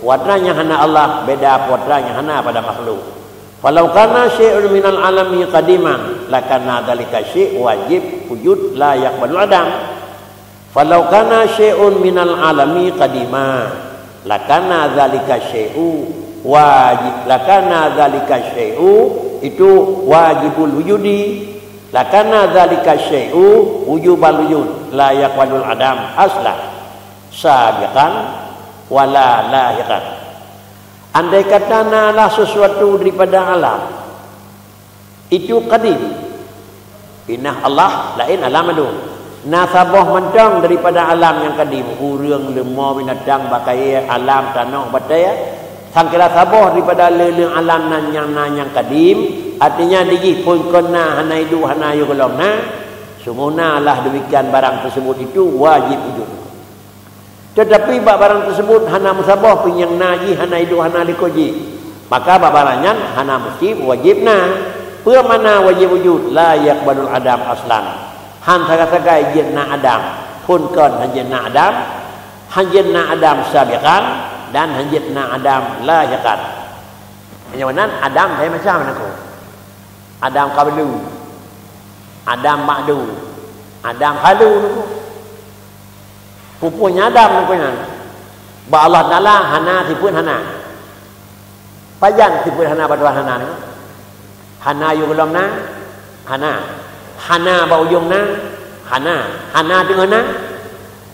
peue atra nyang hana Allah beda peue atra nyang hana pada makhluk. Falau kana syai'un minal alami qadiman, lakana dzalika syai' wajib wujud la yaqbalul adam. Falau kana syai'un minal alami qadima, lakana dzalika syai'u wajib, lakana dzalika syai'u itu wajibul wujudi, lakana dzalika syai'u wujubal wujud, la yaqbalul adam aslan, sabiqan wala lahiqan. Andai kata na lah sesuatu daripada alam, itu qadim. Inah Allah laén alam mandum. Na saboh mantong daripada alam nyang qadim, ureuëng, leumo, binatang, bak kayée, alam, tanoh, batée, sangkira saboh daripada le-le alam nan nyang na nyang qadim, artinya dijih phon kon na, hana iduek, hana yôh gohlom na, sunggoh na lah demikian barang tersebut itu wajib wujud. Teutapi bak barang teusebut hana meusaboh pih nyang na jih hana iduek hana likot jih, maka bak barang nyan hana meusti wajéb na. Peue makna wajéb wujud? La yaqbalul adam aslan. Han sagai-sagai jeuet na adam. Phon kon han jeuet na adam, han jeuet na adam sabiqan, dan han jeuet na adam lahiqan. Meunyoe meunan, adam hai macam na ku. Adam qablu, adam ba'du, adam halu na ku. Pupuk nyadam nyan. Bak Allah Taala hana sifeuet hana. Pajan sifeuet hana bak Tuhan hana nyan? Hana yôh gohlom na? Hana. Hana bak ujong na? Hana. Hana teungoh na?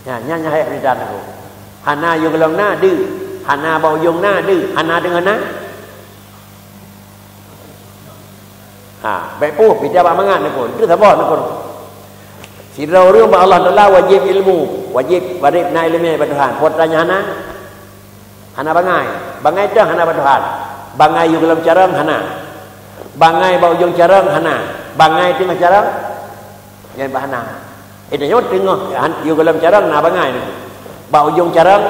Nyan, nyan, nyan hai peurintah nyan. Hana yôh gohlom na, deuh. Hana bak ujong na, deuh. Hana teungoh na? Ha, bék poh, pih jak bak mangat neuko. Itu saboh neuko. Sidroe ureuëng bak Allah Taala wajéb ilmu, wajéb bareb na iéleumé bak Tuhan. Peue atra nyang hana? Hana bangai. Bangai teuh hana bak Tuhan. Bangai yôh gohlom carông hana. Bangai bak ujong carông hana. Bangai teungoh carông nyan bah hana. Itu nyoe teungoh han-, yôh gohlom carông na bangai. Bak ujong carông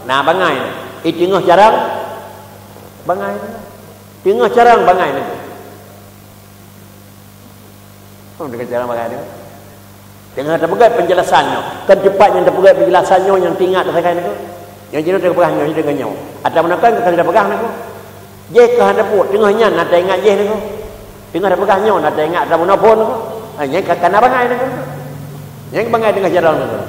na bangai. Di teungoh carông bangai. Teungoh carông bangai nyan. Oh, teungoh carông bangai nyan. Teungoh tapeugah penjelasan nyoe. Kan teumpat nyang tapeugah penjelasan nyoe nyang teuingat sagai nyan. Nyang jinoe tapeugah nyoe, teungoh nyoe. Atawa meunan kan ka tapeugah nyan. Jih keu hana buet, teungoh nyan na taingat jih nyan. Teungoh tapeugah nyoe na taingat atawa meunan phon nyan. Ha, nyan ka, ka na bangai nyan. Nyan bangai teungoh carông nyan.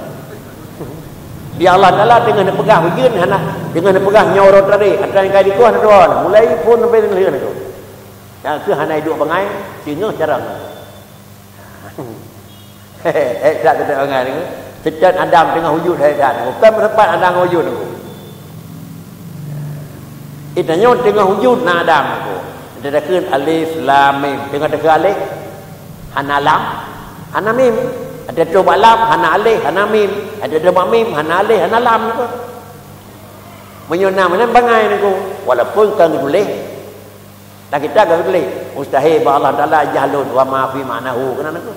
Di Allah Taala teungoh neupeugah ujeuen hana, teungoh neupeugah nyoe uroe tadi, atra nyang ka dikoh na tuan. Mulai phon sampai teungoh nyan. Nyang kheueh hana iduek bangai, teungoh carông. Hék that teutek bangai nyan. Setiap Adam teungoh wujud hék that. Bukan meusapat Adam wujud nyan. Itanyoe teungoh wujud na Adam nyan. Ata takheun alif lam mim. Teungoh takheun alif, hana lam, hana mim. Ata troh bak lam, hana alif, hana mim. Ata troh bak mim, hana alif, hana lam nyan. Meunyoe na meunan bangai Teungku, walaupun ka geutuléh, lam kitab ka geutuléh, mustahil bak Allah Taala jahlun wa ma fi ma'nahu, keunan Teungku.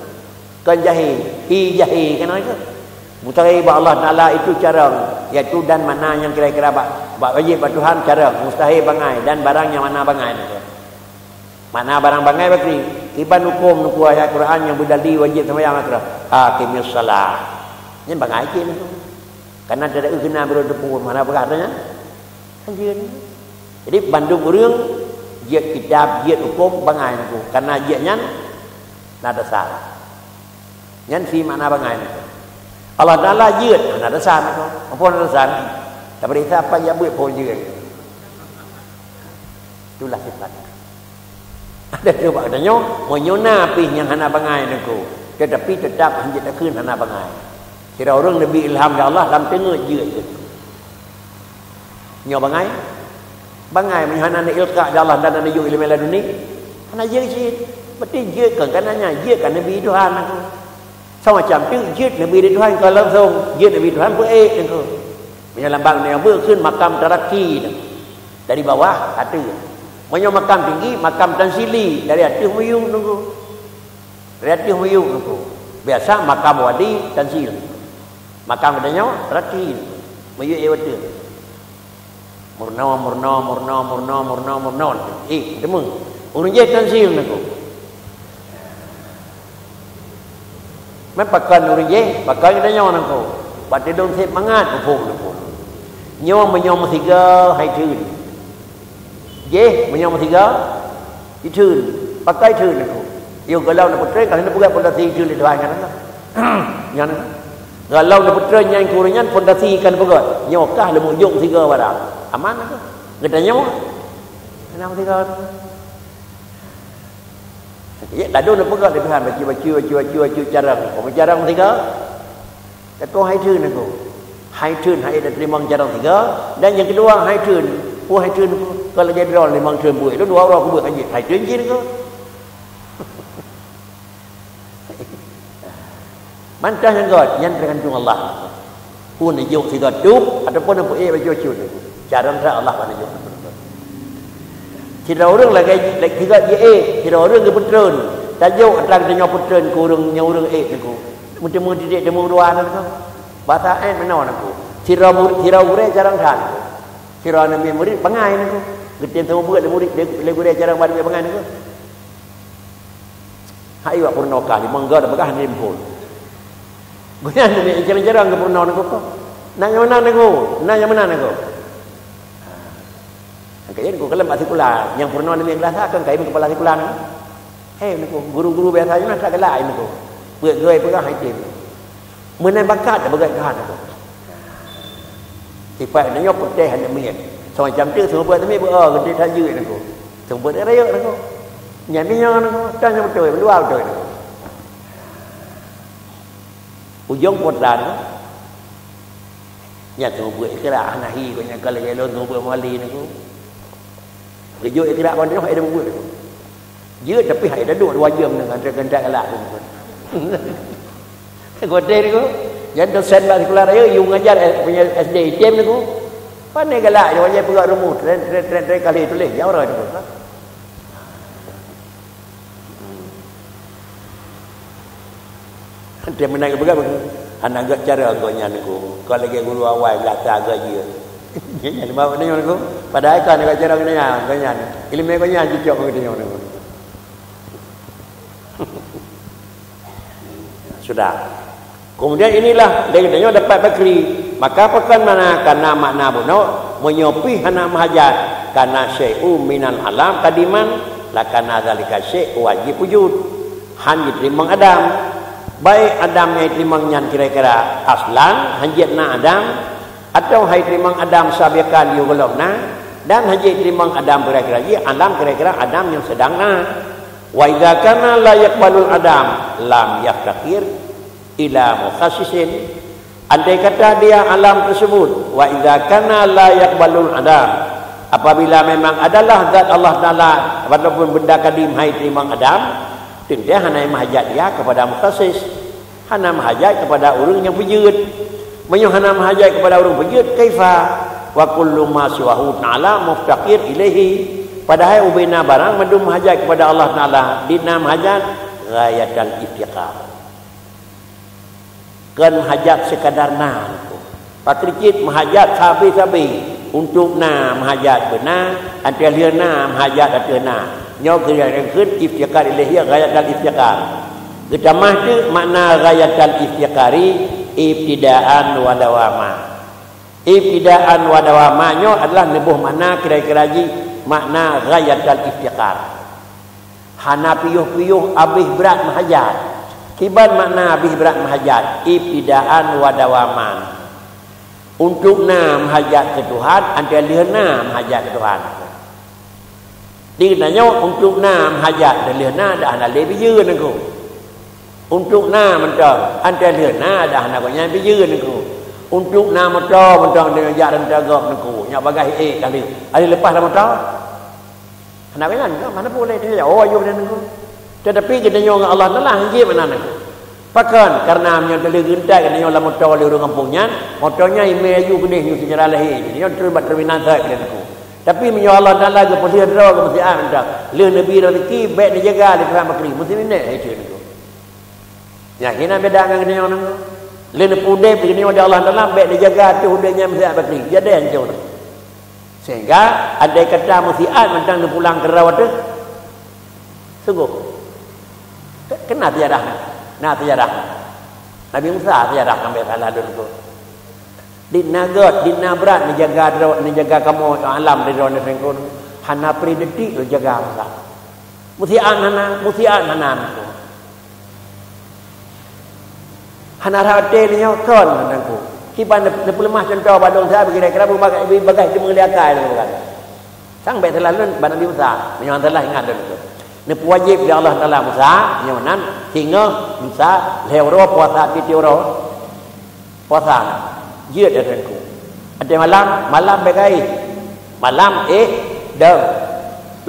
Kon jahé, hi jahé, keunan Teungku. Mustahil bak Allah Taala itu carông, yaitu dan makna nyang kira-kira bak, bak wajéb bak Tuhan carông, mustahil bangai dan barang nyang makna bangai Teungku. Makna barang bangai bakri, kiban huköm Teungku ayat Quran nyang beudali wajéb seumayang akra, aqimis shalah. Nyan bangai cit Teungku. Karena tidak kena beri tepuk mana peugah tanya. Kan jeuet. Jadi bandum ureuëng jeuet kitab, jeuet huköm bangai Teungku. Karena jeuet nyan na dasar. Nyan fi makna bangai Teungku. Allah Taala jeuet na dasar Teungku. Apa na dasar? Tapi risa apa ya buat pun jeuet. Itulah sifat. Ada tu bak tanyoe, meunyoe na pih nyang hana bangai Teungku, tetapi tetap hanjeuet takheun hana bangai. Sira ureuëng neubi ilham lé Allah lam teungeut jeuet. Nyoe bangai? Bangai meunyoe hana neuilqa lé Allah dan hana neujok ileumé laduni? Hana jeuet cit. Berarti jeuet kon kana nyan, jeuet ka neubi Tuhan Teungku. Sama macam tu, jeuet neubi lé Tuhan kon langsung, jeuet neubi Tuhan peuék Teungku. Meunyoe lam bang nyoe beuet kheun makam taraki Teungku. Dari bawah ateueh. Meunyoe makam tinggi, makam tansili, dari ateueh miyueb Teungku. Dari ateueh miyueb Teungku. Biasa makam wali tansil. Makam geutanyoe taraki Teungku. Miyueb ék ateueh. Murno, murno, murno, murno, murno, murno. Eh, teuma. Ureuëng jih tansil Teungku. Meunan pakon ureuëng jih, pakon geutanyoe Teungku. Bak teudong sép mangat muphom Teungku. Nyoe meunyoe meusigoe hai theun. Jih meunyoe meusigoe jitheun. Pakon theun Teungku. Yoh gohlom neupeutreun ka lheueh neupeugah pondasi jitheun lé Tuhan nyan. Nyan. Gohlom neupeutreun nyan keu ureuëng nyan pondasi ka neupeugah. Nyoe kah leumo jok meusigoe barang. Aman Teungku. Geutanyoe. Hana meusigoe. Ya, lalu neupeugah lé Tuhan, bacut, bacut, bacut, bacut, bacut carông. Peue carông sigoe? Takon hai theun Teungku. Hai theun hai teurimong carông sigoe, dan nyang keudua hai theun. Peue hai theun Teungku? Kon lagée droe limong theun buet. Itu dua uroe kubuet kan jih. Hai theun jih Teungku. Mantah nyang göt, nyan teugantung Allah. Peue neujok sigoe tôb ataupun neupeuék bacut-bacut. Carông that Allah bak neujok. Sidroe ureuëng lagée, lagée sigoe jiék, sidroe ureuëng geupeutreun. Tajok atra geutanyoe peutreun keu ureuëng nyang ureuëng ék Teungku. Meuteumé titik teumeudua Teungku. Basa ék meunoe Teungku. Sidroe murit, sidroe gurée carông that Teungku. Sidroe aneuk miet murit bangai Teungku. Geutem seumeubeuet lé murit lé, lé gurée carông bak aneuk miet bangai Teungku. Hai wak peurunoe kah, limong goe tapeugah hana jiphon. Gobnyan aneuk miet carông-carông geupeurunoe Teungku. Na nyang meunan Teungku, na nyang meunan Teungku. Nyang kayém Teungku kalon bak sikula, nyang peurunoe aneuk miet kelas satu kan kayém keupala sikula nyan. Hei Teungku, guru-guru biasa nyan na that galak Teungku. Peuet goe peugah hai tem. Meunan bakat dak beugét Tuhan Teungku. Sifat geutanyoe putéh aneuk miet. Semacam tu seumeubeuet aneuk miet beu, oh, geutanyoe that jeuet Teungku. Seumeubeuet rayeuk Teungku. Nyan meunyoe Teungku, tan nyang beutôi, meuluwa beutôi Teungku. Ujong kota Teungku. Nyan seumeubeuet ikra hana hi, gobnyan ka lagée lôn seumeubeuet meuwali Teungku. Geujok ikra ban teunoh, hai dah buet. Jeuet, tapi hai dah duek dua jeuem ngon geutanyoe galak tu. Geutanyoe tu, nyan dosen bak sikula raya, yue ngajar, eh, punya S D item tu. Pane galak, dia wajah peugah rumus, tren, tren, tren, tren, kali tuléh, jauh dah tu. Dia meunan geupeugah, hana gét cara gobnyan Teungku. Kon lagée guru awai, gata gét jeuet. Nyan mawöt tanyoe Teungku. Padahai kon gét cara gobnyan, gobnyan. Ileumé gobnyan cocok ngon tanyoe Teungku. Sudah. Kemudian inilah dari tanyoe dapat bakri. Maka pakon makna kana makna bunoe, meunyoe pih hana meuhajat, kana syai'un minal alam qadiman, lakana dzalika syai' wajib wujud. Han jiteurimong Adam. Baik Adam nyang jiteurimong nyan kira-kira aslan, han jeuet na Adam, atawa han jiteurimong Adam sabiqan yoh gohlom na, dan han jeuet jiteurimong Adam kira-kira jih, alam kira-kira Adam nyang seudang na. Wa idza kana la yaqbalul Adam, lam yaftaqir ila mukhassisin. Andai kata dia alam tersebut, wa idza kana la yaqbalul Adam, apabila memang adalah zat Allah Taala ataupun benda kadim han jiteurimong Adam, teuntée hana meuhajat dia kepada mukhassis, hana meuhajat kepada ureuëng nyang peujeuet. Meunyoe hana meuhajat kepada ureuëng peujeuet, kaifa? Wa kullu ma siwahu ta'ala muftaqir ilaihi. Padahai ubena barang mandum meuhajat kepada Allah Taala, di na meuhajat ghayatal iftiqar. Kon meuhajat sekadar na. Pakri cit meuhajat sabe-sabe. Untuk na meuhajat beuna, ateueh lheueh na meuhajat ateueh na. Nyoe keuh nyang kheun iftiqar ilaihi ghayatal iftiqar. Geutamah teuk makna ghayatal iftiqari ibtidaan wa dawama. Ibtidaan wa dawama nyoe adalah neuboh makna kira-kira jih makna ghayatal iftiqar. Hana piôh-piôh abéh brat meuhajat. Kiban makna abéh brat meuhajat, ibtidaan wa dawaman. Untuk na meuhajat keu Tuhan, ateueh lheueh na meuhajat keu Tuhan. Di geutanyoe untuk na meuhajat, ateueh lheueh na dak hana lé pijeuen Teungku. Untuk na mantong, ateueh lheueh na dak hana gobnyan pijeuen Teungku. Untuk na moto mantong, tanyoe jak ranta gob Teungku, nyak bagaih ék kali. Ada leupah lam moto? Hana gobnyan, mana boleh dia, oh, ayuh dia Teungku. Tetapi geutanyoe ngon Allah Taala hanjeuet meunan Teungku. Pakon? Karena meunyoe teuleuk geuntai geutanyoe lam moto lé ureuëng gampông nyan, moto nyan imé ayuh keudeh nyoe sejarah lahé, nyoe terlibat terminal that keu Teungku. Tapi meunyoe Allah Taala geupeulheueh droe geuh meusiat mantong, lheueh neubi rezeki bék neujaga lé Tuhan bakri, meusti minet hai Teungku. Nyan hina beda ngon geutanyoe nyoe. Lé neupeu udeb di geutanyoe di Allah Taala, bék neujaga ateueh udeb nyan meusiat bakri. Jadi hancô. Sehingga andai kata meusiat mantong neupulang keudroe teuh, sungguh. Ke-, kena teujarah. Na teujarah. Nabi Musa teujarah sampai salah dulu. Di na gét, di na brat neujaga droe, neujaga kamoe alam di droe neuh Teungku. Hana pri detik neujaga Musa. Meusiat hana, meusiat hana. Hana rhot até lé nyoe kon Teungku. Kiban neupeuleumah cuntoh bak lôn sabe kira-kira beubagai, beubagai teumeuliakai lôn bukan. Sang bék salah lôn bak Nabi Musa, meunyoe salah ingat lôn Teungku. Neupeuwajéb lé Allah Taala Musa, nyoe nan singoh Musa lhée uroe puasa tieb-tieb uroe. Puasa jeuet Teungku. Até malam, malam bék gaéh. Malam éh dong.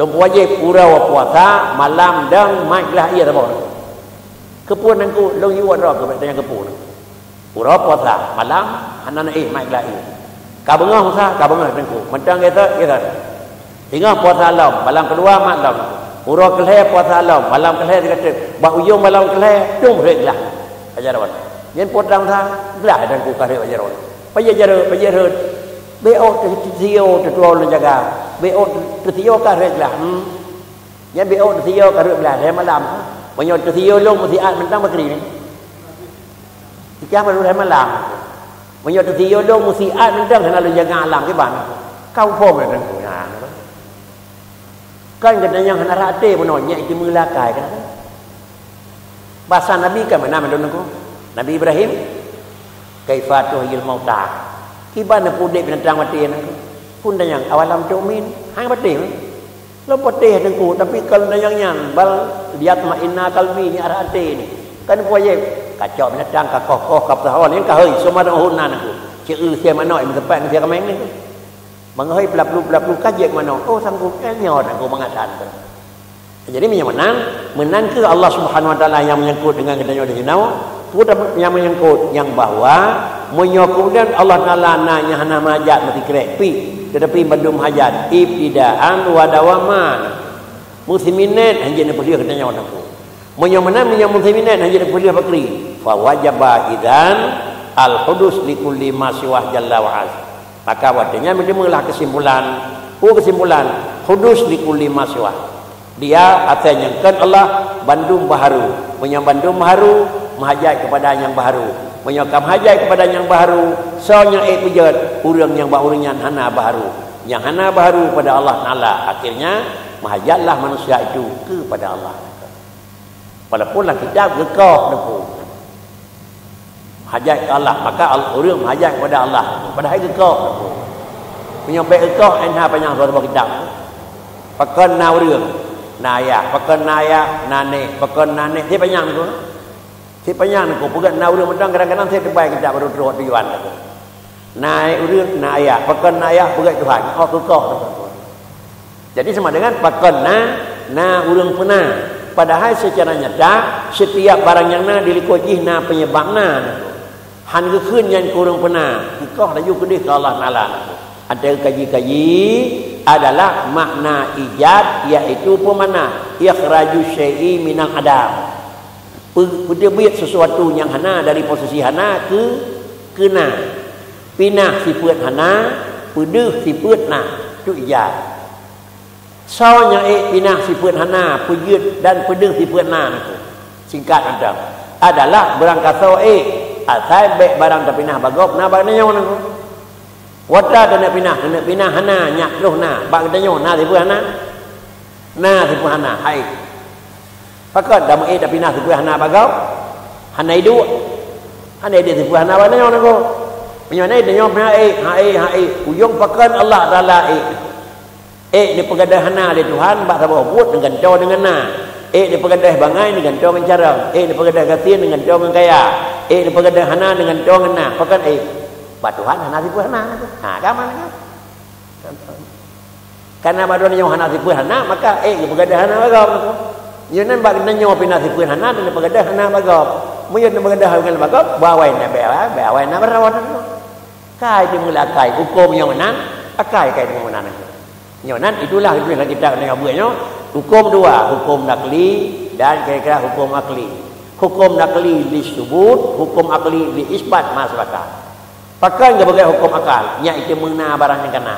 Lôn peuwajéb uroe puasa, malam dong mat glah ié saboh. Keupeue Teungku, lôn yue droe keuh bék tanyong keupeue. Uroe puasa, malam hana na éh mat glah ié. Ka beungoh Musa, ka beungoh Teungku. Mantong geutot, geutot. Singoh puasa lom, malam keudua mat lom. Uroe keulhée puasa lom, malam keulhée sigoe teuk. Bak ujong malam keulhée, dong rhot glah. Bak jaroe. Nyan peue tang sa, glah Teungku ka rhot bak jaroe. Pajéh jaroe, pajéh rhot. Bék ôk teusiô teutuwoe lôn jaga. Bék ôk teusiô ka rhot glah. Hmm. Nyan bék ôk teusiô ka rhot glah, lhée malam. Meunyoe teusiô lôn meusiat mantong bakri ni. Ikah baru lhée malam. Meunyoe teusiô lôn meusiat mantong hana lôn jaga alam kiban. Ka muphom lé Teungku. Nah. Kan geutanyoe hana rhot até bunoe nyak itu meulakai kan. Basa Nabi kan mana mandum Teungku? Nabi Ibrahim, "Kaifa tuhyil mauta?" Kiban neupeu udeb binatang maté Teungku? Pun tanyong, "Awalam tu'min?" Hana patéh. Lôn patéh Teungku, tapi kon tanyong nyan, bal liyatma'inna qalbi, nyak rhot até ni. Kan peuwajéb, kacok binatang, kakoh-koh, kapeusaho, nyan ka hôi, seumah dong hon na Teungku. Ceu sié manok, meuteumpat ngon sié kaméng ni. Mangohai peulalu-peulalu ka jeuet manok. Oh, sanggup, eh, nyoe Teungku mangat that. Jadi, meunyoe meunan, meunan keuh Allah Subhanahu Wa Taala nyang menyangkut dengan geutanyoe di sinoe. Peue nyang menyangkut? Nyang bahwa meunyoe keumudian Allah Taala na nyang hana meuhajat meusikrek pih, tetapi mandum meuhajat ibtidaan wa dawaman. Meusiminét hanjeuet neupeulheueh geutanyoe Teungku. Meunyoe meunan, meunyoe meusiminét hanjeuet neupeulheueh bakri, fa wajaba idzan al-hudus li kulli ma siwah jalla wa az. Maka watée nyan meuteumeulah keusimpulan. Peue keusimpulan? Hudus li kulli ma siwah. Dia asai nyang kon Allah bandum baharu. Meunyoe bandum baharu, meuhajat keupada nyang baharu. Meunyoe ka meuhajat keupada nyang baharu, soe nyang ék peujeuet? Ureuëng nyang bak ureuëng nyan hana baharu. Nyang hana baharu pada Allah Taala. Akhirnya, meuhajatlah manusia itu kepada Allah. Walaupun lam kitab geukoh Teungku. Hajat keu Allah, maka al-, ureuëng hajat kepada Allah. Padahai geukoh Teungku. Meunyoe bék geukoh, eh, na panyang saboh kitab. Pakon na ureuëng, na ayah. Pakon na ayah, na nék. Pakon na nék, si panyang Teungku. Si panyang Teungku, peugah na ureuëng mantong kadang-kadang si teubai kitab baru troh tujuan Teungku. Na ureuëng, na ayah. Pakon na ayah, peugah Tuhan. Oh, geukoh Teungku. Jadi, sama dengan pakon na, na ureuëng peuna. Padahai secara nyata, setiap barang nyang na di likot jih na penyebab na. Han geukheun nyan keu ureuëng peuna, geukoh laju keudeh keu Allah Taala. Antara kaji-kaji adalah makna ijad, yaitu peue makna ikhraju syai'i minal adam. Pe-, peuteubiet sesuatu nyang hana dari posisi hana keu, keu na. Pinah sifeuet hana, peudeuh sifeuet na. Tu ijad. Soe nyang ék pinah sifeuet hana, peujeuet dan peudeuh sifeuet na nangku. Singkat mantong. Adalah beurangkasoe ék, asai bék barang tapinah bak gob na bak tanyoe nangku. Watèe keuneuk pinah, keuneuk pinah hana, nyak troh na, bak geutanyoe na sifeuet hana? Na sifeuet hana, hai. Pakon dak meuék tapinah sifeuet hana bak gob? Hana iduek. Hana iduek sifeuet hana bak tanyoe nangku. Meunyoe na tanyoe pih ék, ha ék, ha ék. Ujong pakon Allah Taala ék. Ék neupeugadôh hana lé Tuhan bak saboh buet neugantoe deungon na. Ék neupeugadôh bangai neugantoe ngon carông. Ék neupeugadôh gasien neugantoe ngon kaya. Ék neupeugadôh hana neugantoe ngon na. Pakon ék? Bak Tuhan hana sifeuet hana. Ha, ka meunan kan? Kareuna bak droeneuh nyoe hana sifeuet hana, maka ék neupeugadôh hana bak gob. Nyoe nan bak geutanyoe pih na sifeuet hana dan neupeugadôh hana bak gob. Meunyoe neupeugadôh hana bak gob, bak awai na, bak awai, bak awai na baroe. Kai teumeulah kai, huköm nyang meunan, akai kai teumeulah meunan. Nyoe nan, itulah geutuléh lam kitab nyang buet nyoe, huköm dua, huköm nakli dan kira-kira huköm akli. Huköm nakli li subut, huköm akli li isbat ma sabaka. Pakon geupeugah huköm akal, nyak iteumé na barang nyang kana.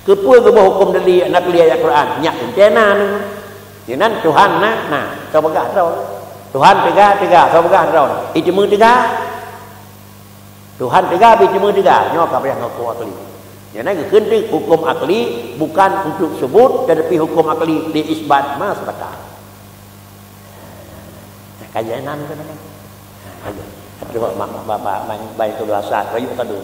Keupeue geuboh huköm dali nakli ayat Quran, nyak teuntée na nyoe. Nyoe nan Tuhan na, na, soe peugah droe. Tuhan teuga, teuga, soe peugah droe. Iteumé teuga. Tuhan teuga, bit cuma teuga. Nyoe ka payah ngon huköm akli. Nyoe na geukheun teuk huköm akli bukan untuk subut, tetapi huköm akli di isbat ma sabaka. Kajian nan tu kan. Aduh, aduh, mak, mak, mak, mak, mak, baik tu bahasa, kayu tadu.